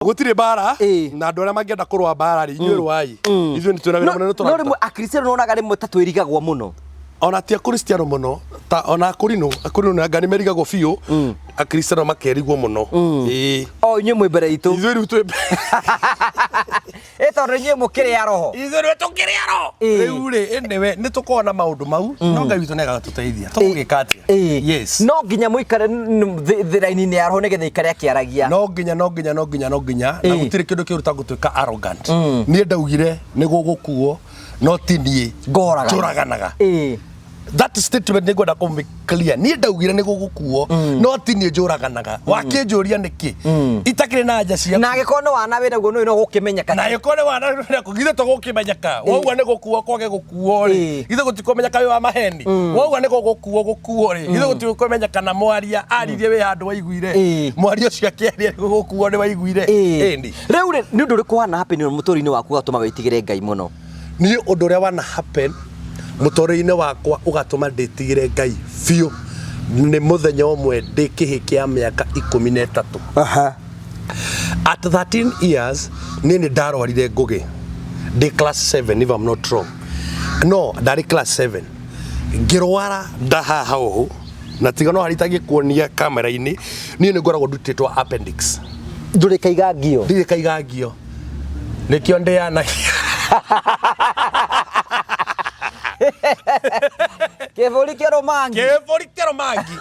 Gũtirĩ mbara. Ĩĩ. Na andũ arĩa mangĩenda kũrũa mbara rĩ, inyuĩ rũai, ithuĩ nĩ twĩna wĩra mũnene No tũraruta. rĩmwe Akristiano nonaga rĩmwe ta twĩrigagwo mũno. Ona ti Akristiano mũno, ta ona Akorino, Akorino anga nĩ merigagwo biũ, Akristiano makerigwo mũno. Ĩĩ. O inyuĩ mwĩ mbere itũ. Ithuĩ rĩu twĩ Ĩ tondũ inyuĩ mũkĩrĩ a roho. Ithuĩ rĩu tũkĩrĩ aro. Ĩĩ. Rĩu rĩ, anyway, nĩ tũkoragwo na maũndũ mau, no Ngai witũ nĩ agatũteithia. Tũgũgĩka atĩa? Ĩĩ. Yes. No nginya mũikare raini-inĩ ya roho nĩgetha ikare akĩaragia. No nginya, no nginya, no nginya, no nginya, na Ĩĩ. gũtirĩ kĩndũ kĩũru ta gũtuĩka arrogant. Niĩ ndaugire nĩ gũgũkuo, no ti niĩ Ngoragana. njũraganaga. Ĩĩ. That statement nĩ ngwenda kũmĩ clear. Niĩ ndaugire nĩ gũgũkuo, no ti niĩ njũraganaga. Wakĩnjũria nĩkĩ itakĩrĩ na anja ciaku? Na angĩkorwo nĩ wana wĩna guo no gũkĩmenyeka. Na angĩkorwo nĩ wana githĩ to gũkĩmenyeka? Wauga nĩ gũkuo kwage gũkuo rĩ, githĩ gũtikũmenyeka wĩ wa maheni? Wauga nĩ gũgũkuo gũkuo rĩ, githĩ gũtikũmenyeka na mwaria aririe wĩ handũ waiguire? Mwaria ũcio akĩaria nĩ gũgũkuo nĩ waiguire? Ĩni. Rĩu rĩ, nĩ ũndũ ũrĩkũ wana happen mũtũrĩre-inĩ waku ũgatũma wĩtigĩre Ngai mũno? Niĩ ũndũ ũrĩa wana happen mũtũrĩre-inĩ wakwa ũgatũma ndĩtigĩre Ngai biũ nĩ mũthenya ũmwe ndĩ kĩhĩ kĩa mĩaka 13. At 13 years niĩ nĩ ndarwarire ngũgĩ ndĩ class 7, if I'm not wrong. No ndarĩ class 7 ngĩrwara ndahaha ũũ, na tiga no harĩa itangĩkuonia kamera-inĩ, niĩ nĩ ngoragwo ndutĩtwo appendix. Ndũrĩ kaigangio? Ndirĩ kaigangio, nĩkĩo ndĩanagia. Kĩbũri kĩrũmangi. Kĩbũri kĩrũmangi.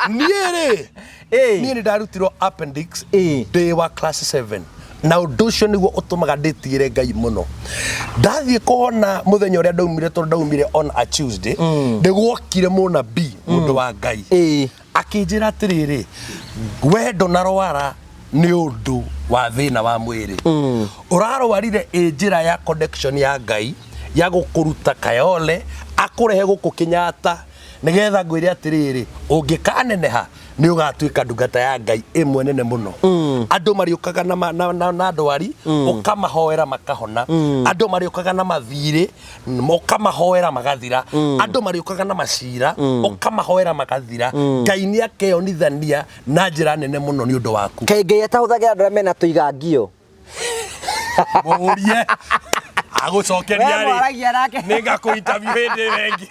Niĩ rĩ, niĩ nĩ ndarutirwo appendix ndĩ wa class 7, na ũndũ ũcio nĩguo ũtũmaga ndĩtigĩre Ngai mũno. Ndathiĩ kũhona mũthenya ũrĩa ndaumire, tondũ ndaumire on a Tuesday, nĩgwokire mũnabii, mũndũ wa Ngai, akĩnjĩra atĩrĩrĩ, we ndũnarwara nĩ ũndũ wa thĩna wa mwĩrĩ, ũrarwarire ĩ njĩra ya connection ya Ngai ya gũkũruta Kayole akũrehe gũkũ Kenyatta, nĩgetha ngwĩre atĩrĩrĩ, ũngĩkaneneha nĩ ũgatuĩka ndungata ya Ngai ĩmwe nene mũno. Andũ marĩũkaga na, ma- na, na, na ndwari, ũkamahoera makahona. Andũ marĩũkaga na mathirĩ, ũkamahoera magathira. Andũ marĩũkaga na macira, ũkamahoera magathira. Ngai nĩ akeyonithania na njĩra nene mũno nĩ ũndũ waku. Kaĩ Ngai atahũthagĩra andũ arĩa mena tũigangio? Mũrie agũcokeria. We rĩ mwaragia nake. Nĩ ngakũ interview hĩndĩ ĩyo ĩngĩ.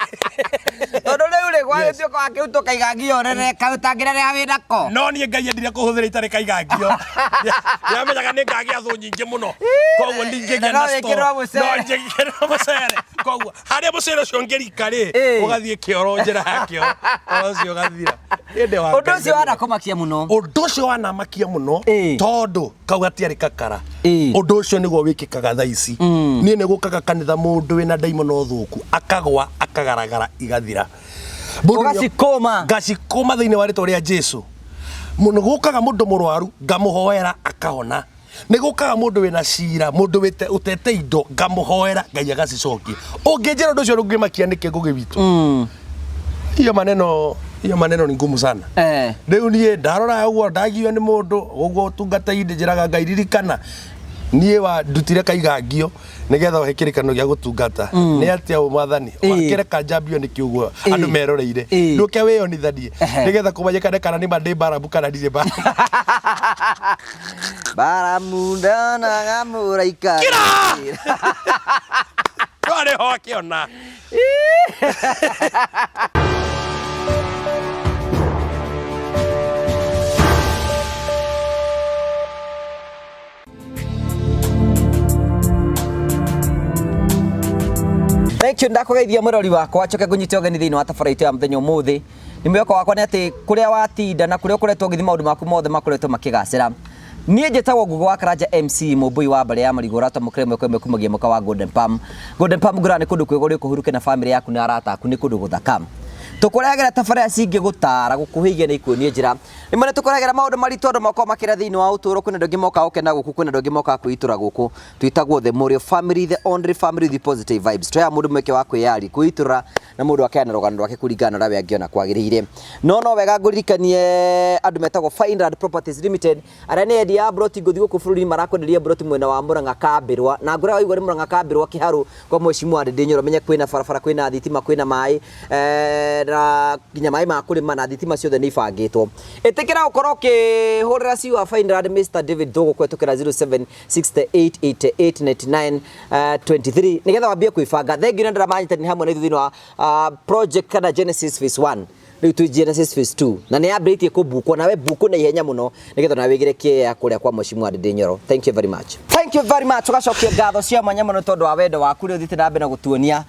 Tondũ rĩu rĩ, gwagĩtuĩka wakĩrutwo kaigangio nene kaĩ ũtangĩrerera wĩ nako. No niĩ Ngai endire kũhũthĩra itarĩ kaigangio. Nĩamenyaga nĩ ngagĩa thũ nyingĩ mũno, koguo ndingĩgĩa Na na no store. wĩkĩrwo mũcere. No njĩkĩrwo mũcere, koguo harĩa mũcere ũcio ũngĩrika rĩ, ũgathiĩ kĩoro, njĩra ya kĩoro, ũhoro ũcio ũgathira. Ĩndĩ wa Ũndũ Ngai ũcio wanakũmakia mũno? Ũndũ ũcio wanamakia mũno, tondũ kau gatiarĩ kakara. Ũndũ ũcio nĩguo wĩkĩkaga thaa ici. Niĩ nĩ gũkaga kanitha mũndũ wĩna ndaimono thũku akagwa, akagaragara, igathira. Mũndũ Ũgacikũma. Ngacikũma thĩinĩ wa rĩtwa rĩa Jesu. Nĩ gũkaga mũndũ mũrwaru, ngamũhoera akahona. Nĩ gũkaga mũndũ wĩna cira, mũndũ ũtete indo, ngamũhoera Ngai agacicokia. Ũngĩnjĩra ũndũ ũcio ndũngĩmakia nĩkĩ, Ngũgĩ witũ? Hiyo maneno, hiyo maneno ni ngumu sana. Rĩu niĩ ndarora ũguo ndagio nĩ mũndũ ũguo ũtungata-inĩ, njĩraga Ngai, ririkana niĩ wa ndutire kaigangio nĩgetha ũhe kĩrĩkanĩro gĩa gũtungata. Nĩ atĩa ũ Mwathani wakĩreka njambio nĩkĩ ũguo andũ meroreire? Ndũke wĩyonithanie nĩgetha kũmenyekane kana nĩ ma ndĩ Baramu kana ndirĩ Baramu. Baramu ndonaga mũraika. Kira! Ndwarĩ ho akĩona. Thank you, ndakũgeithia mũrori wakwa, njoke ngũnyite ũgeni thĩinĩ wa tabara itũ ya mũthenya ũmũthĩ. Nĩ mwĩhoko wakwa nĩ atĩ kũrĩa watinda na kũrĩa ũkoretwo ũgĩthiĩ maũndũ maku mothe makoretwo makĩgacĩra. Niĩ njĩtagwo Ngugo wa Karanja MC Mũmbũi wa mbarĩ ya Marigũ, ũratwamũkĩra ĩmwe kwa ĩmwe kumagia mwaka wa Golden Palm. Golden Palm ngũraga nĩ kũndũ kwega ũrĩ ũkũhurũke na famĩlĩ yaku na arata aku, nĩ kũndũ gũthaka. Tũkũrehagĩra tabarĩra cingĩgũtara, gũkũhĩigia na ikuonie njĩra. Rĩmwe nĩ tũkũrehagĩra maũndũ maritũ andũ makoragwo makĩra thĩinĩ wa ũtũũro, kwĩna andũ angĩ mokaga gũkena gũkũ, kwĩna andũ angĩ mokaga kwĩitũra gũkũ. Twĩtagwo The Morio Family, the only family with positive vibes. Tũheaga mũndũ mweke wa kwĩyaria, kwĩitũrũra na mũndũ akeana rũgano rwake kũringana na ũrĩa we angĩona kwagĩrĩire. No wega ngũririkanie andũ metagwo Fineland Properties Limited, arĩa nĩ endia a mburoti ngũthi gũkũ bũrũri-inĩ, marakwenderia mburoti mwena wa Murang'a Kambĩrwa, na ngũrĩa waigua nĩ Murang'a Kambĩrwa Kĩharũ kwa Mheshimiwa Ndindi Nyoro, menye kwĩna barabara, kwĩna thitima, kwĩna maĩ. kũgerera nginya maĩ ma kũrĩma na thitima ciothe nĩ ibangĩtwo. Ĩtĩkĩra gũkorwo ũkĩhũrĩra CEO wa Fineland Mr David Thũgũ kũhetũkĩra 07688899 23 nĩgetha wambie kwĩbanga. Thengiũ nĩ ndĩramanyitani hamwe na ithuĩ thĩinĩ wa project kana Genesis phase 1. Rĩu twĩ Genesis phase 2 na nĩ yambĩrĩtie kũbukwo nawe bukwo na ihenya mũno nĩgetha nawe wĩgĩre kĩea kũrĩa kwa Mheshimiwa Ndindi Nyoro. Thank you very much. Thank you very much. Tũgacokia ngatho cia mwanya mũno tondũ wa wendo waku ũrĩa ũthiĩte na mbere na gũtuonia.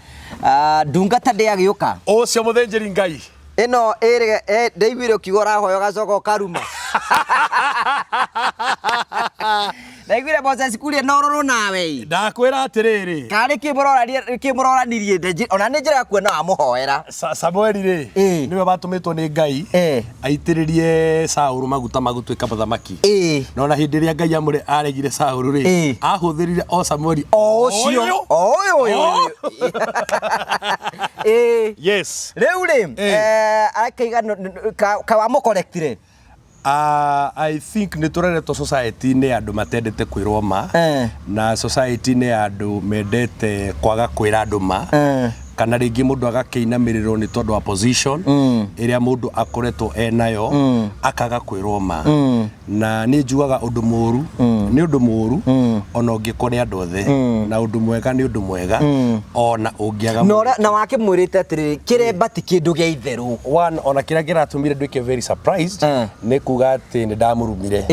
Ndungata ndĩagĩũka. Ũcio mũthĩnjĩri Ngai. Ĩno ĩrĩ ndaiguire ũkiuga ũrahoya ũgacoka ũkaruma. Ndaiguire Moses Kuria no rũrũ nawe. Ndakwĩra atĩrĩrĩ. Karĩ kĩ mũrorania kĩ mũroranirie ona nĩ njĩra ya kuona wamũhoera. Samueli rĩ nĩwe watũmĩtwo nĩ Ngai aitĩrĩrie Saũlũ maguta ma gũtuĩka mũthamaki. No na hĩndĩ ĩrĩa Ngai amũre aregire Saũlũ rĩ ahũthĩrire o Samueli o ũcio o ũyũ ũyũ. Yes. Rĩu rĩ akaiga ka wamũkorektire. I think nĩ tũreretwo society-inĩ ya andũ matendete kwĩrwo ma na society-inĩ ya andũ mendete kwaga kwĩra andũ ma kana rĩngĩ mũndũ agakĩinamĩrĩrwo nĩ tondũ wa position ĩrĩa mũndũ akoretwo enayo akaga kwĩrwo ma na niĩ njugaga ũndũ mũru nĩ ũndũ mũru ona ũngĩkwo nĩ andũ othe na ũndũ mwega nĩ ũndũ mwega ona ũngĩaga Na ũrĩa- na wakĩmwĩrĩte atĩrĩrĩ kĩremba ti kĩndũ gĩa itherũ. One, ona kĩrĩa kĩratũmire nduĩke very surprised nĩ kuga atĩ nĩ ndamũrumire.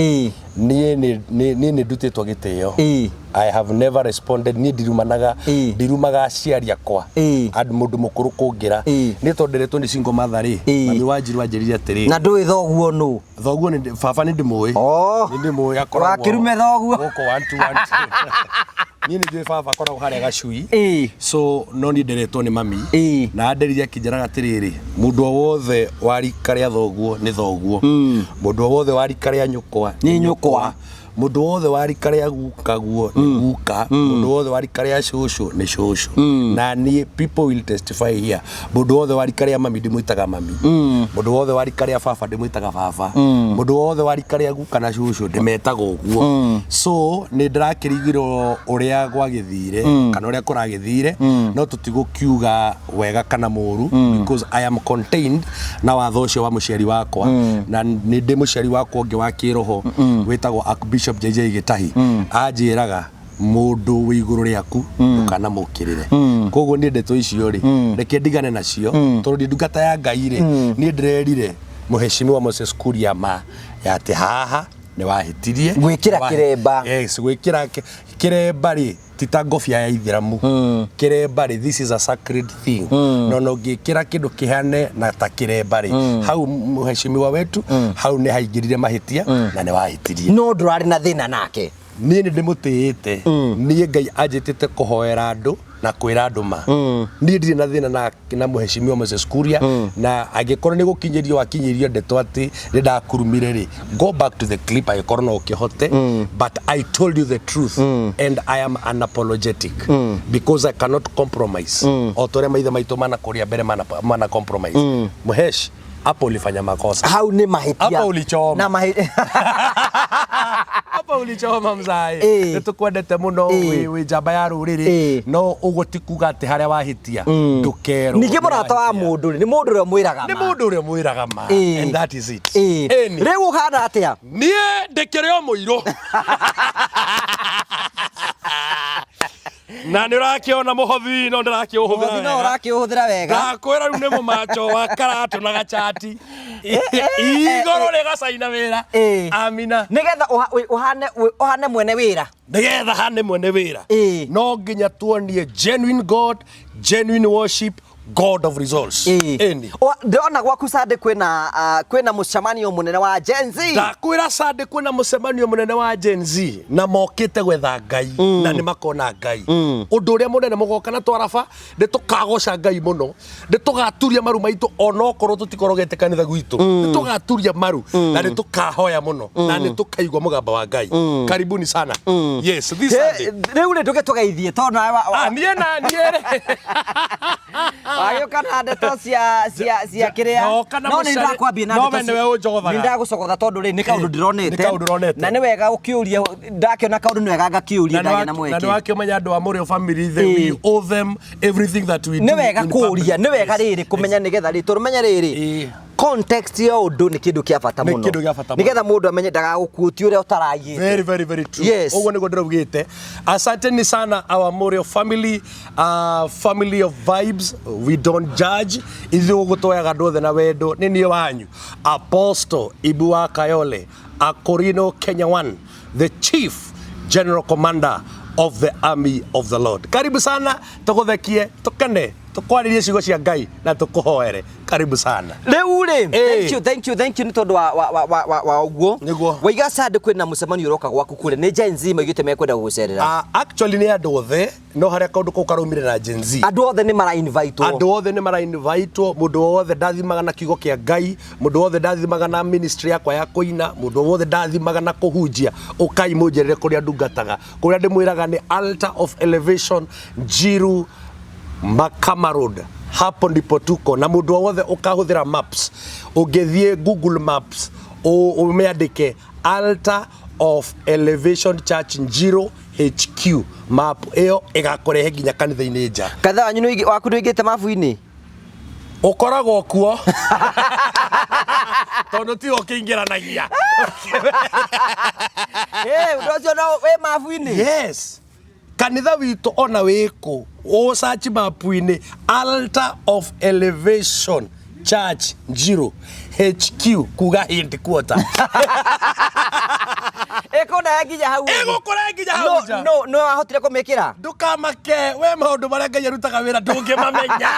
Niĩ niĩ nĩ ndutĩtwo gĩtĩo. I have never responded niĩ ndirumanaga ndirumaga aciari akwa andũ mũndũ mũkũrũ kũngĩra. Niĩ tondũ nderetwo nĩ single mother rĩ, mami wanjiru anjĩrire atĩrĩ, Na ndũĩ thoguo nũ? Thoguo nĩ baba nĩ ndĩmũĩ. Nĩ ndĩmũĩ akoragwo Wakĩrume thoguo. Gũkũ 1 2 1 2. Niĩ nĩ njũĩ baba akoragwo harĩa gacui. So no niĩ nderetwo nĩ mami. Na anderire akĩnjĩraga atĩrĩrĩ, mũndũ o wothe wa rika rĩa thoguo nĩ thoguo. Mũndũ o wothe wa rika rĩa nyũkwa nĩ nyũkwa. Mũndũ wothe wa rika rĩa gukaguo nĩ guka. Mũndũ wothe wa rika rĩa cũcũ nĩ cũcũ. Na niĩ people will testify here. Mũndũ wothe wa rika rĩa mami ndĩmwĩtaga mami. Mũndũ wothe wa rika rĩa baba ndĩmwĩtaga baba. Mũndũ wothe wa rika rĩa guka na cũcũ ndĩmetaga ũguo. So nĩ ndĩrakĩrigirwo ũrĩa gwagĩthire kana ũrĩa kũragĩthire no tũtigũkiuga wega kana mũru because I am contained na watho ũcio wa mũciari wakwa na nĩ ndĩ mũciari wakwa ũngĩ wa kĩroho wĩtagwo Archbishop JJ Gĩtahi anjĩraga mũndũ wĩ igũrũ rĩaku ndũkanamũkĩrĩre. Koguo niĩ ndeto icio rĩ reke ndigane nacio tondũ ndĩ ndungata ya Ngai rĩ niĩ ndĩrerire mũheshimiwa Moses Kuria ma ya atĩ haha nĩ wahĩtirie. Gwĩkĩra kĩremba. Yes, gwĩkĩra kĩremba rĩ ti ta ngobia ya ithĩramu. Kĩremba rĩ this is a sacred thing. No no ngĩkĩra kĩndũ kĩhane na ta kĩremba rĩ hau mũheshimiwa wetu hau nĩ haingĩrire mahĩtia na nĩ wahĩtirie. No ndũrarĩ na thĩna nake. Niĩ nĩ ndĩmũtĩĩte. Niĩ Ngai anjĩtĩte kũhoera andũ na kwĩra andũ ma. Niĩ ndirĩ na thĩna na mũheshimiwa Moses Kuria na angĩkorwo nĩ gũkinyĩrio wakinyĩrio ndeto atĩ nĩ ndakurumire rĩ, go back to the clip angĩkorwo no ũkĩhote, but I told you the truth and I am unapologetic because I cannot compromise. O ta ũrĩa maithe maitũ manakũria mbere mana compromise. Mũhesh, hapo ulifanya makosa. Hau nĩ mahĩtia. Hapo ulichoma. Na Hapa ulichoma mzae. Nĩ tũkwendete mũno wĩ njamba ya rũrĩrĩ no ũguo ti kuga atĩ harĩa wahĩtia ndũkerwo. Ningĩ mũrata wa mũndũ rĩ, nĩ mũndũ ũrĩa ũmwĩraga ma. Nĩ mũndũ ũrĩa ũmwĩraga ma. And that is it. Rĩu ũhana atĩa? Niĩ ndĩkĩrĩ o mũirũ. Na nĩ ũrakĩona mũhothi no ndĩrakĩũhũthĩra Mũhothi no ũrakĩũhũthĩra wega. Ndakwĩra rĩu nĩ mũmacho wa karatũ na gachati. Igũrũ rĩgacaina wĩra. Amina. Nĩgetha ũhane mwene wĩra. Nĩgetha hane mwene wĩra. No nginya tuonie genuine God, genuine worship, God of results. Ĩni. Ndĩrona gwaku Sunday kwĩna mũcemanio mũnene wa Gen Z. Ndakwĩra Sunday kwĩna mũcemanio mũnene wa Gen Z na mokĩte gwetha Ngai na nĩ makona Ngai. Ũndũ ũrĩa mũnene mũgoka na twaraba nĩ tũkagoca Ngai mũno, nĩ tũgaturia maru maitũ onokorwo tũtikorogete kanitha gwitũ, nĩ tũgaturia maru na nĩ tũkahoya mũno na nĩ tũkaigua mũgambo wa Ngai. Karibuni sana. Yes, this Sunday. Rĩu rĩ ndũgĩtũgeithie tondũ nawe niĩ na niĩ rĩ. Wagĩũka na ndeto cia cia cia kĩrĩa. Ndoka na No nĩ mũcere. ndakwambia na No ndeto we nĩwe ũnjogothaga. Nĩ ndagũcogotha tondũ rĩ nĩ kaũndũ Ĩ, ndĩronete. nĩ kaũndũ ũronete. Na nĩ wega ũkĩũria ndakĩona kaũndũ nĩ wega ngakĩũria ndagĩa na na mweke. nĩ wakĩmenya andũ a Mũrĩo family they Ĩ. we owe them everything that we do Nĩ wega in kũũria, public. nĩ wega Yes. rĩrĩ kũmenya nĩgetha rĩ tondũ menya rĩrĩ Ĩ. context ya ũndũ nĩ kĩndũ kĩa bata Nĩ mũno. kĩndũ gĩa bata mũno. Nĩgetha mũndũ amenye ndagagũkuotie ũrĩa ũtaraiyĩte. Very, very, very true. Yes. Ũguo nĩguo ndĩraugĩte. Asanteni sana our Mũrĩo family, family of vibes. We don't judge. Ithuĩ gũkũ tuoyaga andũ othe na wendo. Nĩ niĩ wanyu. Apostle Ibu wa Kayole, Akorino Kenya One, the chief general commander of the army of the Lord. Karibu sana, tũgũthekie, tũkene, tũkwarĩrie ciugo cia Ngai na tũkũhoere. Karibu sana. Rĩu rĩ, Ĩ. thank you, thank you, thank you nĩ tondũ wa wa wa wa wa, wa ũguo. Nĩguo. Waiga Sunday kwĩna mũcemanio ũroka gwaku kũrĩa nĩ Gen Z maugĩte mekwenda gũgũcerera. Actually nĩ andũ othe, no harĩa kaũndũ kau karaumire na Gen Z. Andũ othe nĩ mara invite Andũ othe nĩ marainvitwo, mũndũ wothe ndathimaga na kiugo kĩa Ngai, mũndũ wothe ndathimaga na ministry yakwa ya kũina, mũndũ wothe ndathimaga na kũhunjia, ũkai mũnjerere kũrĩa ndungataga. Kũrĩa ndĩmwĩraga nĩ Altar of Elevation Njiru Makama Road. Hapo ndipo tuko na mũndũ wothe ũkahũthĩra maps, ũngĩthiĩ Google Maps ũmĩandĩke Altar of Elevation Church Njiru HQ, map ĩyo ĩgakũrehe nginya kanitha-inĩ nja. Kanitha wanyu nĩ waku nĩ ũigĩte mabu-inĩ? Ũkoragwo kuo tondũ tiwe ũkĩingĩranagia. Ĩ, ũndũ ũcio no wĩ mabu-inĩ? Yes, kanitha witũ ona wĩkũ ũcaci mapu-inĩ Altar of Elevation Church Njiru HQ kuga headquarter. Ĩkũnahe nginya hau. Ĩgũkũrehe nginya hau No nja. no no wahotire kũmĩkĩra? Ndũkamake we, maũndũ marĩa Ngai arutaga wĩra ndũngĩmamenya.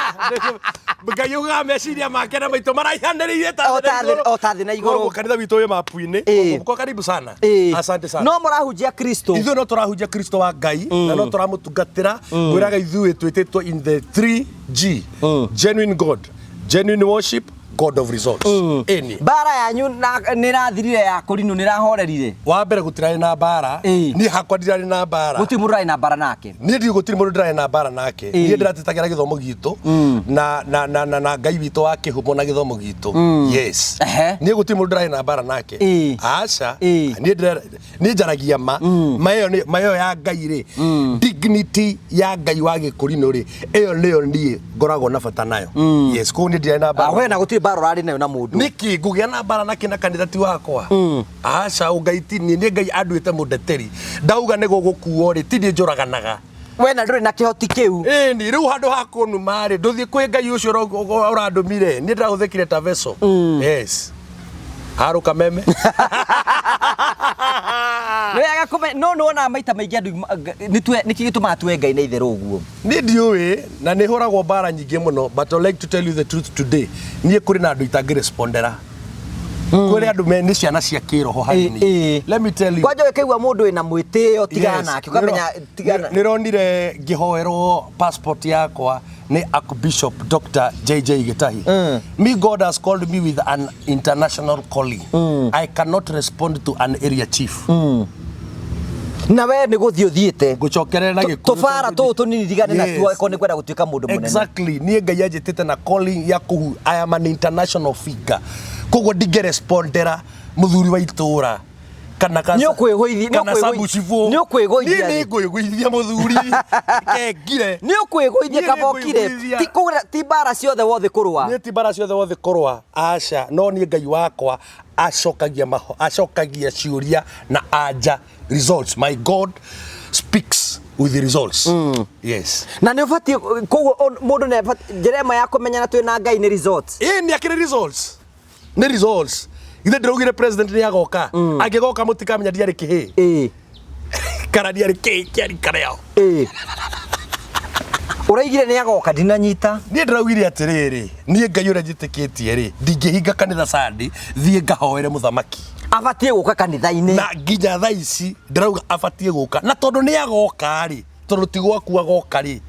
Ngai augaga meciria make na maitũ maraihanĩrĩirie ta O thĩ na ta thĩ- igũrũ. o ta thĩ na igũrũ. Koguo kanitha witũ wĩ mapu-inĩ. Ĩ. Koguo karibu sana. Ĩ. Asante sana. No mũrahunjia Kristo. Ithuĩ no tũrahunjia Kristo wa Ngai na no tũramũtungatĩra. Ngwĩraga ithuĩ twĩtĩtwo in the 3G, genuine God, genuine worship, God of results. Ĩni. Mbara yanyu nĩ ĩrathirire ya kũrinũ nĩ ĩrahorerire. Wa mbere gũtirarĩ na mbara. Ĩ. Niĩ hakwa ndirarĩ na mbara. Gũtirĩ mũndũ ũrarĩ na mbara nake. Niĩ ndiũ gũtirĩ mũndũ ndĩrarĩ na mbara nake. Ĩ. Niĩ ndĩratetagĩra gĩthomo gitũ na na na na na Ngai witũ wa kĩhumo na gĩthomo gitũ. Yes. Ehe. Niĩ gũtirĩ mũndũ ndĩrarĩ na mbara nake. Ĩ. Aca. Ĩ. Niĩ niĩ njaragia ma. Ma ĩyo nĩ ma ĩyo ya Ngai rĩ. Dignity ya Ngai wa gĩkũrinũ rĩ, ĩyo nĩyo niĩ ngoragwo na bata nayo. Yes, koguo niĩ ndirarĩ na mbara. Ah, we na gũtirĩ mbara ũrarĩ nayo na mũndũ. Nĩkĩ ngũgĩa na mbara nakĩ na kanitha ti wakwa? Aca, ũngai ti niĩ, niĩ Ngai anduĩte mũndeteri. Ndauga nĩ gũgũkuo rĩ, ti niĩ njũraganaga. We na ndũrĩ na kĩhoti kĩu. Ĩni, rĩu handũ ha kũnuma rĩ, ndũthiĩ kwĩ Ngai ũcio ũrandũmire. Niĩ ndĩrahũthĩkire ta vessel. Yes. Harũka meme. Nĩ wega kũmenya no nĩ wonaga maita maingĩ andũ nĩkĩ gĩtũmaga tuwe Ngai na itherũ ũguo? Niĩ ndiũĩ na nĩ hũragwo mbara nyingĩ mũno, but I'd like to tell you the truth today. Niĩ kũrĩ na andũ itangĩrespondera. Kũrĩ andũ me nĩ ciana cia kĩroho harĩ niĩ. Let me tell you. Kwanja ũkĩigua mũndũ wĩna mwĩtĩo tigana nake ũkamenya tigana. Nĩronire ngĩhoerwo passport yakwa nĩ Archbishop Dr. JJ Gitahi. Me, God has called me with an international calling. I cannot respond to an area chief. Na we nĩ gũthiĩ ũthiĩte. Ngũcokerera na Gĩkũyũ. Tũbara tũũ tũnini tigane natuo Yes. angĩkorwo nĩ kwenda gũtuĩka mũndũ mũnene. Exactly. Niĩ Ngai anjĩtĩte na calling ya kũhu. I am an international figure. Koguo ndingĩrespondera mũthuri wa itũra kana Nĩ ũkwĩgũithia- nĩ kana sabucibũ. nĩ ũkwĩgũithia Niĩ rĩ. nĩ ngwĩgũithia mũthuri kengire. Nĩ ũkwĩgũithia Niĩ nĩ kaba ũkire. ngwĩgũithia. Ti kũgũra- ti mbara ciothe wothe kũrũa. Niĩ ti mbara ciothe wothe kũrũa, aca, no niĩ Ngai wakwa acokagia maho, acokagia ciũria na anja results. My God speaks with the results. Yes. Na nĩ ũbatiĩ koguo mũndũ nĩ njĩra ĩmwe ya kũmenyana twĩ na Ngai nĩ results. Ĩĩ nĩ akĩrĩ results. Nĩ results. Ithe ndĩraugire president nĩ agoka. Angĩgoka mũtikamenya ndiarĩ kĩhĩ. Ĩĩ. Kana ndiarĩ kĩhĩ kĩa rika rĩao. Ĩĩ. Ũraigire nĩ agoka ndinanyita. Niĩ ndĩraugire atĩrĩrĩ, niĩ Ngai ũrĩa njĩtĩkĩtie rĩ, ndingĩhinga kanitha Sunday, thiĩ ngahoere mũthamaki. Abatiĩ gũka kanitha-inĩ. Na nginya thaa ici ndĩrauga abatiĩ gũka, na tondũ nĩ agoka rĩ, tondũ ti gwaku agoka rĩ,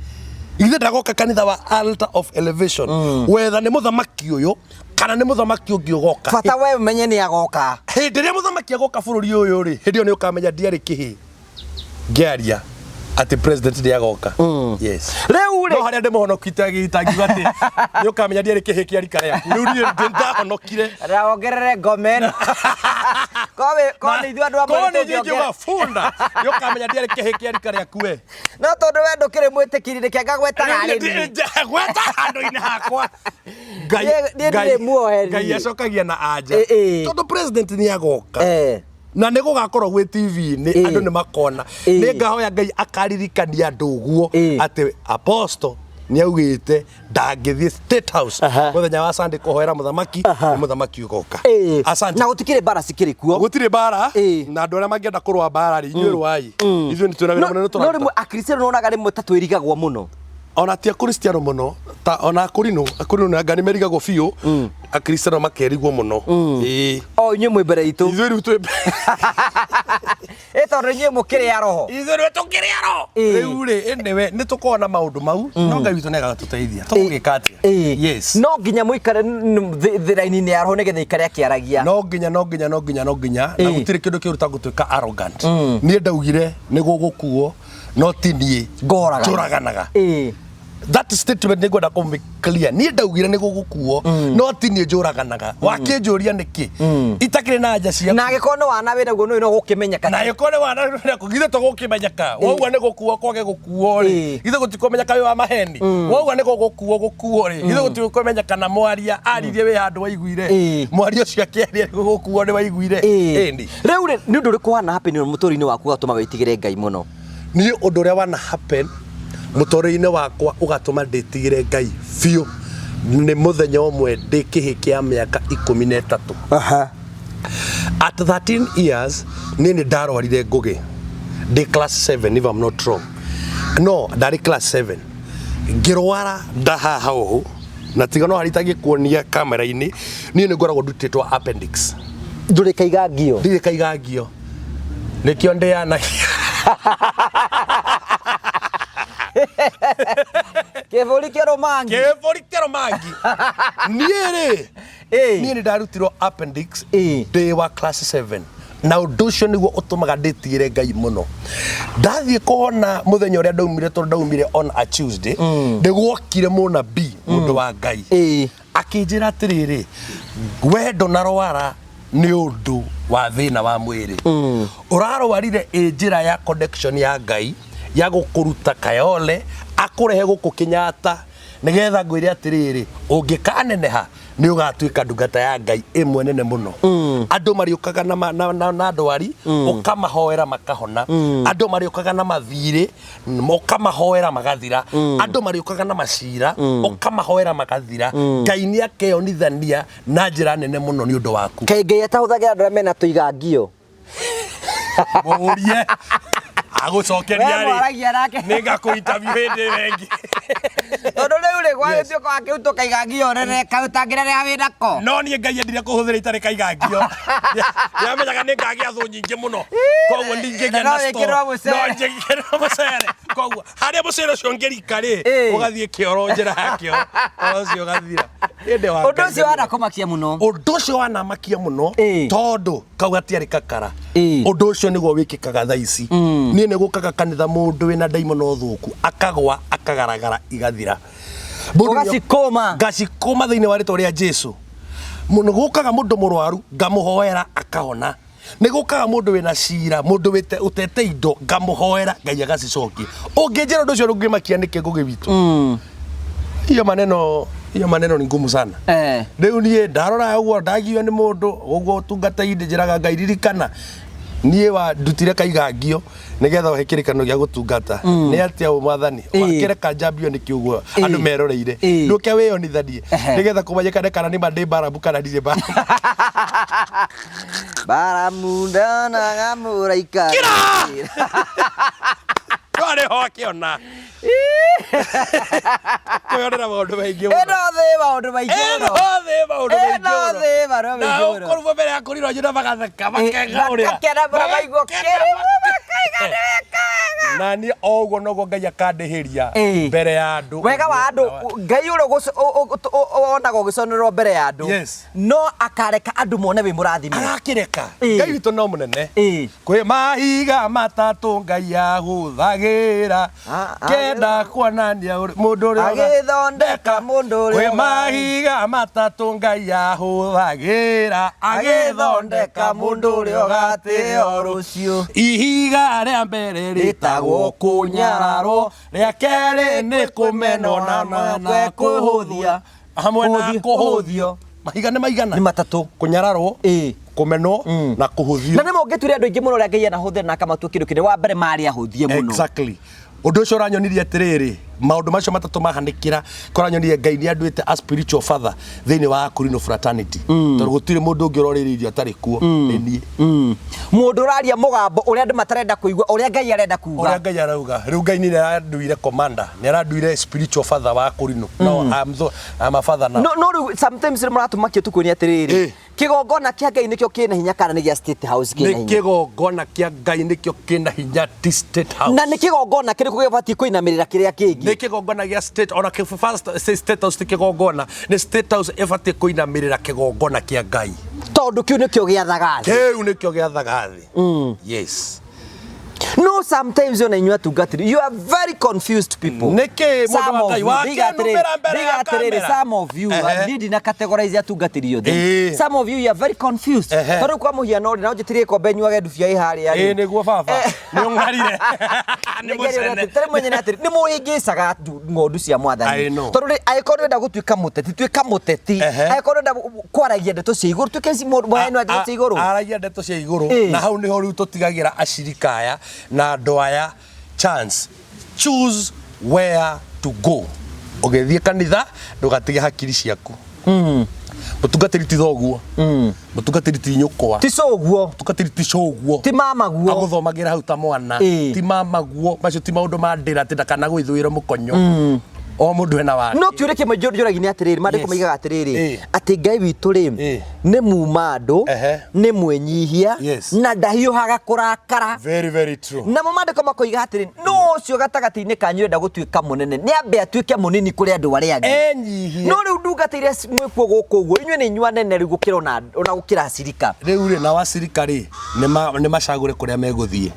ithe ndagoka kanitha wa Altar of Elevation, wetha nĩ mũthamaki ũyũ kana nĩ mũthamaki ũngĩ ũgoka. Bata we ũmenye nĩ agoka. Hĩndĩ ĩrĩa mũthamaki agoka bũrũri ũyũ rĩ, hĩndĩ ĩyo nĩ ũkamenya ndiarĩ kĩhĩ ngĩaria. Atĩ president nĩ agoka. Yes. Rĩu No rĩ harĩa ndĩmũhonoki tangiuga atĩ nĩ ũkamenya ndiarĩ kĩhĩ kĩa rika rĩaku. Rĩu niĩ ndahonokire. Na wongerere ngome ĩno. Korwo nĩ ithuĩ andũ amwe Korwo nĩ ithuĩ tũngĩongera- ingiuga bunda nĩ ũkamenya ndiarĩ kĩhĩ kĩa rika rĩaku we. No tondũ we ndũkĩrĩ mwĩtĩkiri reke ngagwetaga arĩ niĩ. Gweta handũ-inĩ hakwa. Ngai Niĩ ndirĩ muoheri. Ngai acokagia na anja. Ĩ, ĩ. Tondũ president nĩ agoka. Eh. Na nä gå gakorwo gwä tv-inä Ĩ. andå nä makona. Ĩ. Nä ngahoya Ngai akaririkania andå å guo Ĩ. atä apostle nä augä te ndangä thiä State House Aha. må thenya wa Sunday kå hoera må thamaki Aha. nä må thamaki å goka. Ĩ. Asante. Na gũtikĩrĩ mbara cikĩrĩ kuo. Gũtirĩ mbara Ĩ. na andå arä a mangĩenda kũrũa mbara rĩ inyuĩ rũai ithuĩ nĩ twĩna wĩra mũnene No tũraruta. rĩmwe akristiano nonaga rĩmwe ta twĩrigagwo mũno. Ona ti akristiano mũno ta ona akũrinũ akũrinũ anga nĩ merigagwo biũ akristiano makerigwo mũno. Ĩĩ. O inyuĩ mwĩ mbere itũ. Ithuĩ rĩu twĩ Ĩ tondũ inyuĩ mũkĩrĩ a roho. Ithuĩ rĩu tũkĩrĩ aro. Ĩ. Rĩu rĩ anyway nĩ tũkoragwo na maũndũ mau no Ngai witũ nĩ agatũteithia tũgũgĩka atĩa. Ĩ. Yes. No nginya mũikare thĩraini-inĩ ya roho nĩgetha ikare akĩaragia. No nginya no nginya no nginya no nginya na Ĩ. gũtirĩ kĩndũ kĩũru ta gũtuĩka arrogant. Niĩ ndaugire nĩ gũgũkuo no ti niĩ Ngoragana. njũraganaga. Ĩ. That statement nĩ ngwenda kũmĩ clear. Niĩ ndaugire nĩ gũgũkuo no ti niĩ njũraganaga. Wakĩnjũria nĩkĩ itakĩrĩ na anja ciaku. Na angĩkorwo nĩ wana wĩna guo no gũkĩmenyeka. Na ĩkorwo nĩ wana githĩ tũgũkĩmenyeka woguo nĩ gũkuo kwage gũkuo rĩ Ĩ. githĩ gũtikũmenyeka wĩ wa maheni woguo nĩ gũgũkuo gũkuo rĩ githĩ gũtikũmenyeka na mwaria aririe wĩ handũ waiguire Ĩ. mwaria ũcio akĩaria nĩ gũgũkuo nĩ waiguire. Ĩ. Ĩni. Rĩu rĩ nĩ ũndũ ũrĩkũ wana happen mũtũrĩre-inĩ waku ũgatũma wĩtigĩre Ngai mũno? Niĩ ũndũ ũrĩa wana happen mũtũrĩre-inĩ wakwa ũgatũma ndĩtigĩre Ngai biũ nĩ mũthenya ũmwe ndĩ kĩhĩ kĩa mĩaka 13. Aha. At 13 years niĩ nĩ ndarwarire ngũgĩ ndĩ class 7 if I'm not wrong. No ndarĩ class 7 ngĩrwara ndahaha ũũ na tiga no harĩa itangĩkuonia kamera-inĩ niĩ nĩ ngoragwo ndutĩtwo appendix. Ndũrĩ kaigangio. Ndirĩ kaigangio nĩkĩo ndĩanagia. Kĩbũri kĩrũmangi. Kĩbũri kĩrũmangi. Niĩ rĩ Ĩ. niĩ nĩ ndarutirwo appendix Ĩ. ndĩ wa class 7 na ũndũ ũcio nĩguo ũtũmaga ndĩtigĩre Ngai mũno. Ndathiĩ kũhona mũthenya ũrĩa ndaumire tondũ ndaumire on a Tuesday nĩguokire mũnabii mũndũ wa Ngai Ĩ. akĩnjĩra atĩrĩrĩ we ndũnarwara nĩ ũndũ wa thĩna wa mwĩrĩ ũrarwarire ĩ njĩra ya connection ya Ngai ya gũkũruta Kayole akũrehe gũkũ Kenyatta nĩgetha ngwĩre atĩrĩrĩ ũngĩkaneneha nĩ ũgatuĩka ndungata ya Ngai ĩmwe nene mũno. Andũ marĩũkaga na, na, na, na ndwari ũkamahoera makahona. Andũ marĩũkaga na mathirĩ ũkamahoera magathira. Andũ marĩũkaga na macira ũkamahoera magathira. Ngai nĩ akeyonithania na njĩra nene mũno nĩ ũndũ waku. Kaĩ Ngai atahũthagĩra andũ arĩa mena tũigangio? Mũũrie agũcokeria We rĩ mwaragia nake. nĩ ngakũ interview hĩndĩ ĩyo ĩngĩ. Tondũ rĩu rĩ gwagĩtuĩka wakĩrutwo kaigangio nene kaĩ ũtangĩrerera wĩnako. No niĩ Ngai endire kũhũthĩra itarĩ kaigangio. Nĩamenyaga nĩ ngagĩa thũ nyingĩ mũno koguo ndingĩgĩa No na store. wĩkĩrwo mũcere. No njĩkĩrwo mũcere koguo harĩa mũcere ũcio ũngĩrika rĩ Ĩ. ũgathiĩ kĩoro njĩra ya kĩoro ũhoro ũcio ũgathira. Ĩndĩ wa Ũndũ Ngai ũcio wanakũmakia mũno. Ũndũ ũcio wanamakia mũno Ĩ. tondũ kau gatiarĩ kakara. Ĩ. Ũndũ ũcio nĩguo wĩkĩkaga thaa ici. Niĩ nĩ gũkaga kanitha mũndũ wĩna ndaimono thũku akagwa akagaragara igathira. Mũndũ nĩ- Ũgacikũma. Ngacikũma thĩinĩ wa rĩtwa rĩa Jesu. Nĩ gũkaga mũndũ mũrwaru ngamũhoera akahona. Nĩ gũkaga mũndũ wĩna cira mũndũ ũtete indo ngamũhoera Ngai agacicokia. Ũngĩnjĩra ũndũ ũcio ndũngĩmakia nĩkĩ Ngũgĩ witũ? Hiyo maneno hiyo maneno ni ngumu sana. Eh. Rĩu niĩ ndarora ũguo ndagio nĩ mũndũ ũguo ũtungata-inĩ njĩraga Ngai ririkana niĩ wa ndutire kaigangio nĩgetha ũhe kĩrĩkanĩro gĩa gũtungata nĩ atĩa ũ mwathani Ĩ. wakĩreka njambio nĩkĩ ũguo Ĩ. andũ meroreire Ĩ. ndũke wĩyonithanie Ehe. nĩgetha kũmenyekane kana nĩ ma ndĩ mbarabu kana ndirĩ mbarabu. Baramu ndonaga mũraika. Kira! Ndwarĩ ho akĩona kwĩyonera maũndũ maingĩ mũno. Ĩno thĩ maũndũ maingĩ Ĩno mũno. thĩ maũndũ maingĩ Ĩno mũno. thĩ maũndũ Na maingĩ mũno. ũkorwo mbere ya kũrirwo nyina bagatheka makenga ũrĩa. Makakena mũno maigua Makakena kĩrimũ makaiga nĩ weka wega. Na niĩ o ũguo noguo Ngai akandĩhĩria Ĩĩ. mbere ya andũ. Wega wa andũ, Ngai ũrĩa wonaga ũgĩconorerwo mbere ya andũ, Yes. no akareka andũ mone wĩ mũrathime. Arakĩreka. Ĩĩ. Ngai witũ no mũnene. Ĩĩ. Kwĩ mahiga matatũ Ngai ahũthagĩra kenda kuonania mũndũ ũrĩa Agĩthondeka mũndũ ũrĩa Kwĩ mahiga matatũ Ngai ahũthagĩra agĩthondeka mũndũ ũrĩa ũgatĩo rũciũ. Ihiga rĩa mbere rĩtagwo kũnyararwo, rĩa kerĩ nĩ kũmenwo na kũhũthia hamwe na Kũhũthio. kũhũthio. Mahiga nĩ maigana? Nĩ matatũ. Kũnyararwo, Ĩĩ. kũmenwo na kũhũthio. Na nĩ mũngĩtuire andũ aingĩ mũno ũrĩa Ngai anahũthĩra na akamatua kĩndũ kĩnene. Wa mbere marĩ ahũthie mũno. Exactly. Ũndũ ũcio ũranyonirie atĩrĩrĩ, maũndũ macio matatũ mahanĩkĩra, kũranyonirie Ngai nĩ anduĩte a spiritual father thĩinĩ wa Akorino fraternity. Tondũ gũtirĩ mũndũ ũngĩ ũrorĩire irio atarĩ kuo, nĩ niĩ. Mũndũ ũraria mũgambo ũrĩa andũ matarenda kũigua, ũrĩa Ngai arenda kuga. Ũrĩa Ngai arauga. Rĩu Ngai nĩ aranduire commander, nĩ aranduire spiritual father wa Akorino. No, I'm a father now. No no rĩu sometimes nĩ mũratũmakia ũtukũ nĩ atĩrĩrĩ, Ĩ. kĩgongona kĩa Ngai nĩkĩo kĩna hinya kana nĩ gĩa State House kĩna Nĩ hinya? kĩgongona kĩa Ngai nĩkĩo kĩna hinya, ti State House. Na nĩ kĩgongona kĩrĩkũ gĩbatiĩ kũinamĩrĩra kĩrĩa kĩngĩ? Nĩ kĩgongona gĩa state, ona kĩ first say State House ti kĩgongona, nĩ State House ĩbatiĩ kũinamĩrĩra kĩgongona kĩa Ngai. Tondũ kĩu nĩkĩo gĩathaga thĩ. Kĩu nĩkĩo gĩathaga thĩ. Yes. No sometimes ona inyuĩ atungatĩri, you are very confused people. Nĩkĩ mũndũ Some wa of Ngai you, ndiga atĩrĩrĩ, wakĩnumĩra mbere ndiga ya atĩrĩrĩ, kamera? some of you, niĩ ndina categorize atungatĩri othe. Some of you, you are very confused. Tondũ kwa mũhiano rĩ, no njĩtĩrie gĩkombe nyuage ndubia ĩ harĩa rĩ. Ĩĩ nĩguo baba. Nĩ ũng'arire. Nĩ mũcene. Tarĩ mwenye atĩrĩ, nĩ mũhĩngĩcaga ng'ondu cia mwathani. I know. Tondũ rĩ, angĩkorwo nĩũrenda gũtuĩka mũteti, tuĩka mũteti. Angĩkorwo nĩũrenda kwaragia ndeto cia igũrũ, tuĩka mũheani wa ndeto cia igũrũ. Aragia ndeto cia igũrũ. Na hau nĩho rĩu tũtigagĩra acirika aya na andũ aya chance. Choose where to go. Ũgĩthiĩ kanitha ndũgatige hakiri ciaku. Mũtungatĩri ti thoguo. Mũtungatĩri ti nyũkwa. Ti cũguo. Mũtungatĩri ti cũguo. Ti mamaguo. Agũthomagĩra hau ta mwana. Ti mamaguo. Macio ti maũndũ ma ndĩra atĩ ndakanagũithũĩre mũkonyo. O mũndũ ena wake. No kĩũria kĩmwe njũragia nĩ atĩrĩrĩ, maandĩko maigaga atĩrĩrĩ, atĩ Ngai witũ rĩ, nĩ muma andũ, nĩ mwĩnyihia, na ndahiũhaga kũrakara. Very, very true. Namo maandĩko makoiga atĩrĩ, nũ ũcio gatagatĩ-inĩ kanyu ũrenda gũtuĩka mũnene, nĩ ambe atuĩke mũnini kũrĩ andũ arĩa angĩ. Enyihie. No rĩu ndungata iria mwĩkuo gũkũ ũguo, inyuĩ nĩ inyuĩ anene rĩu gũkĩra ona gũkĩra acirika. Rĩu rĩ, nao acirika rĩ, nĩ macagũre kũrĩa megũthiĩ.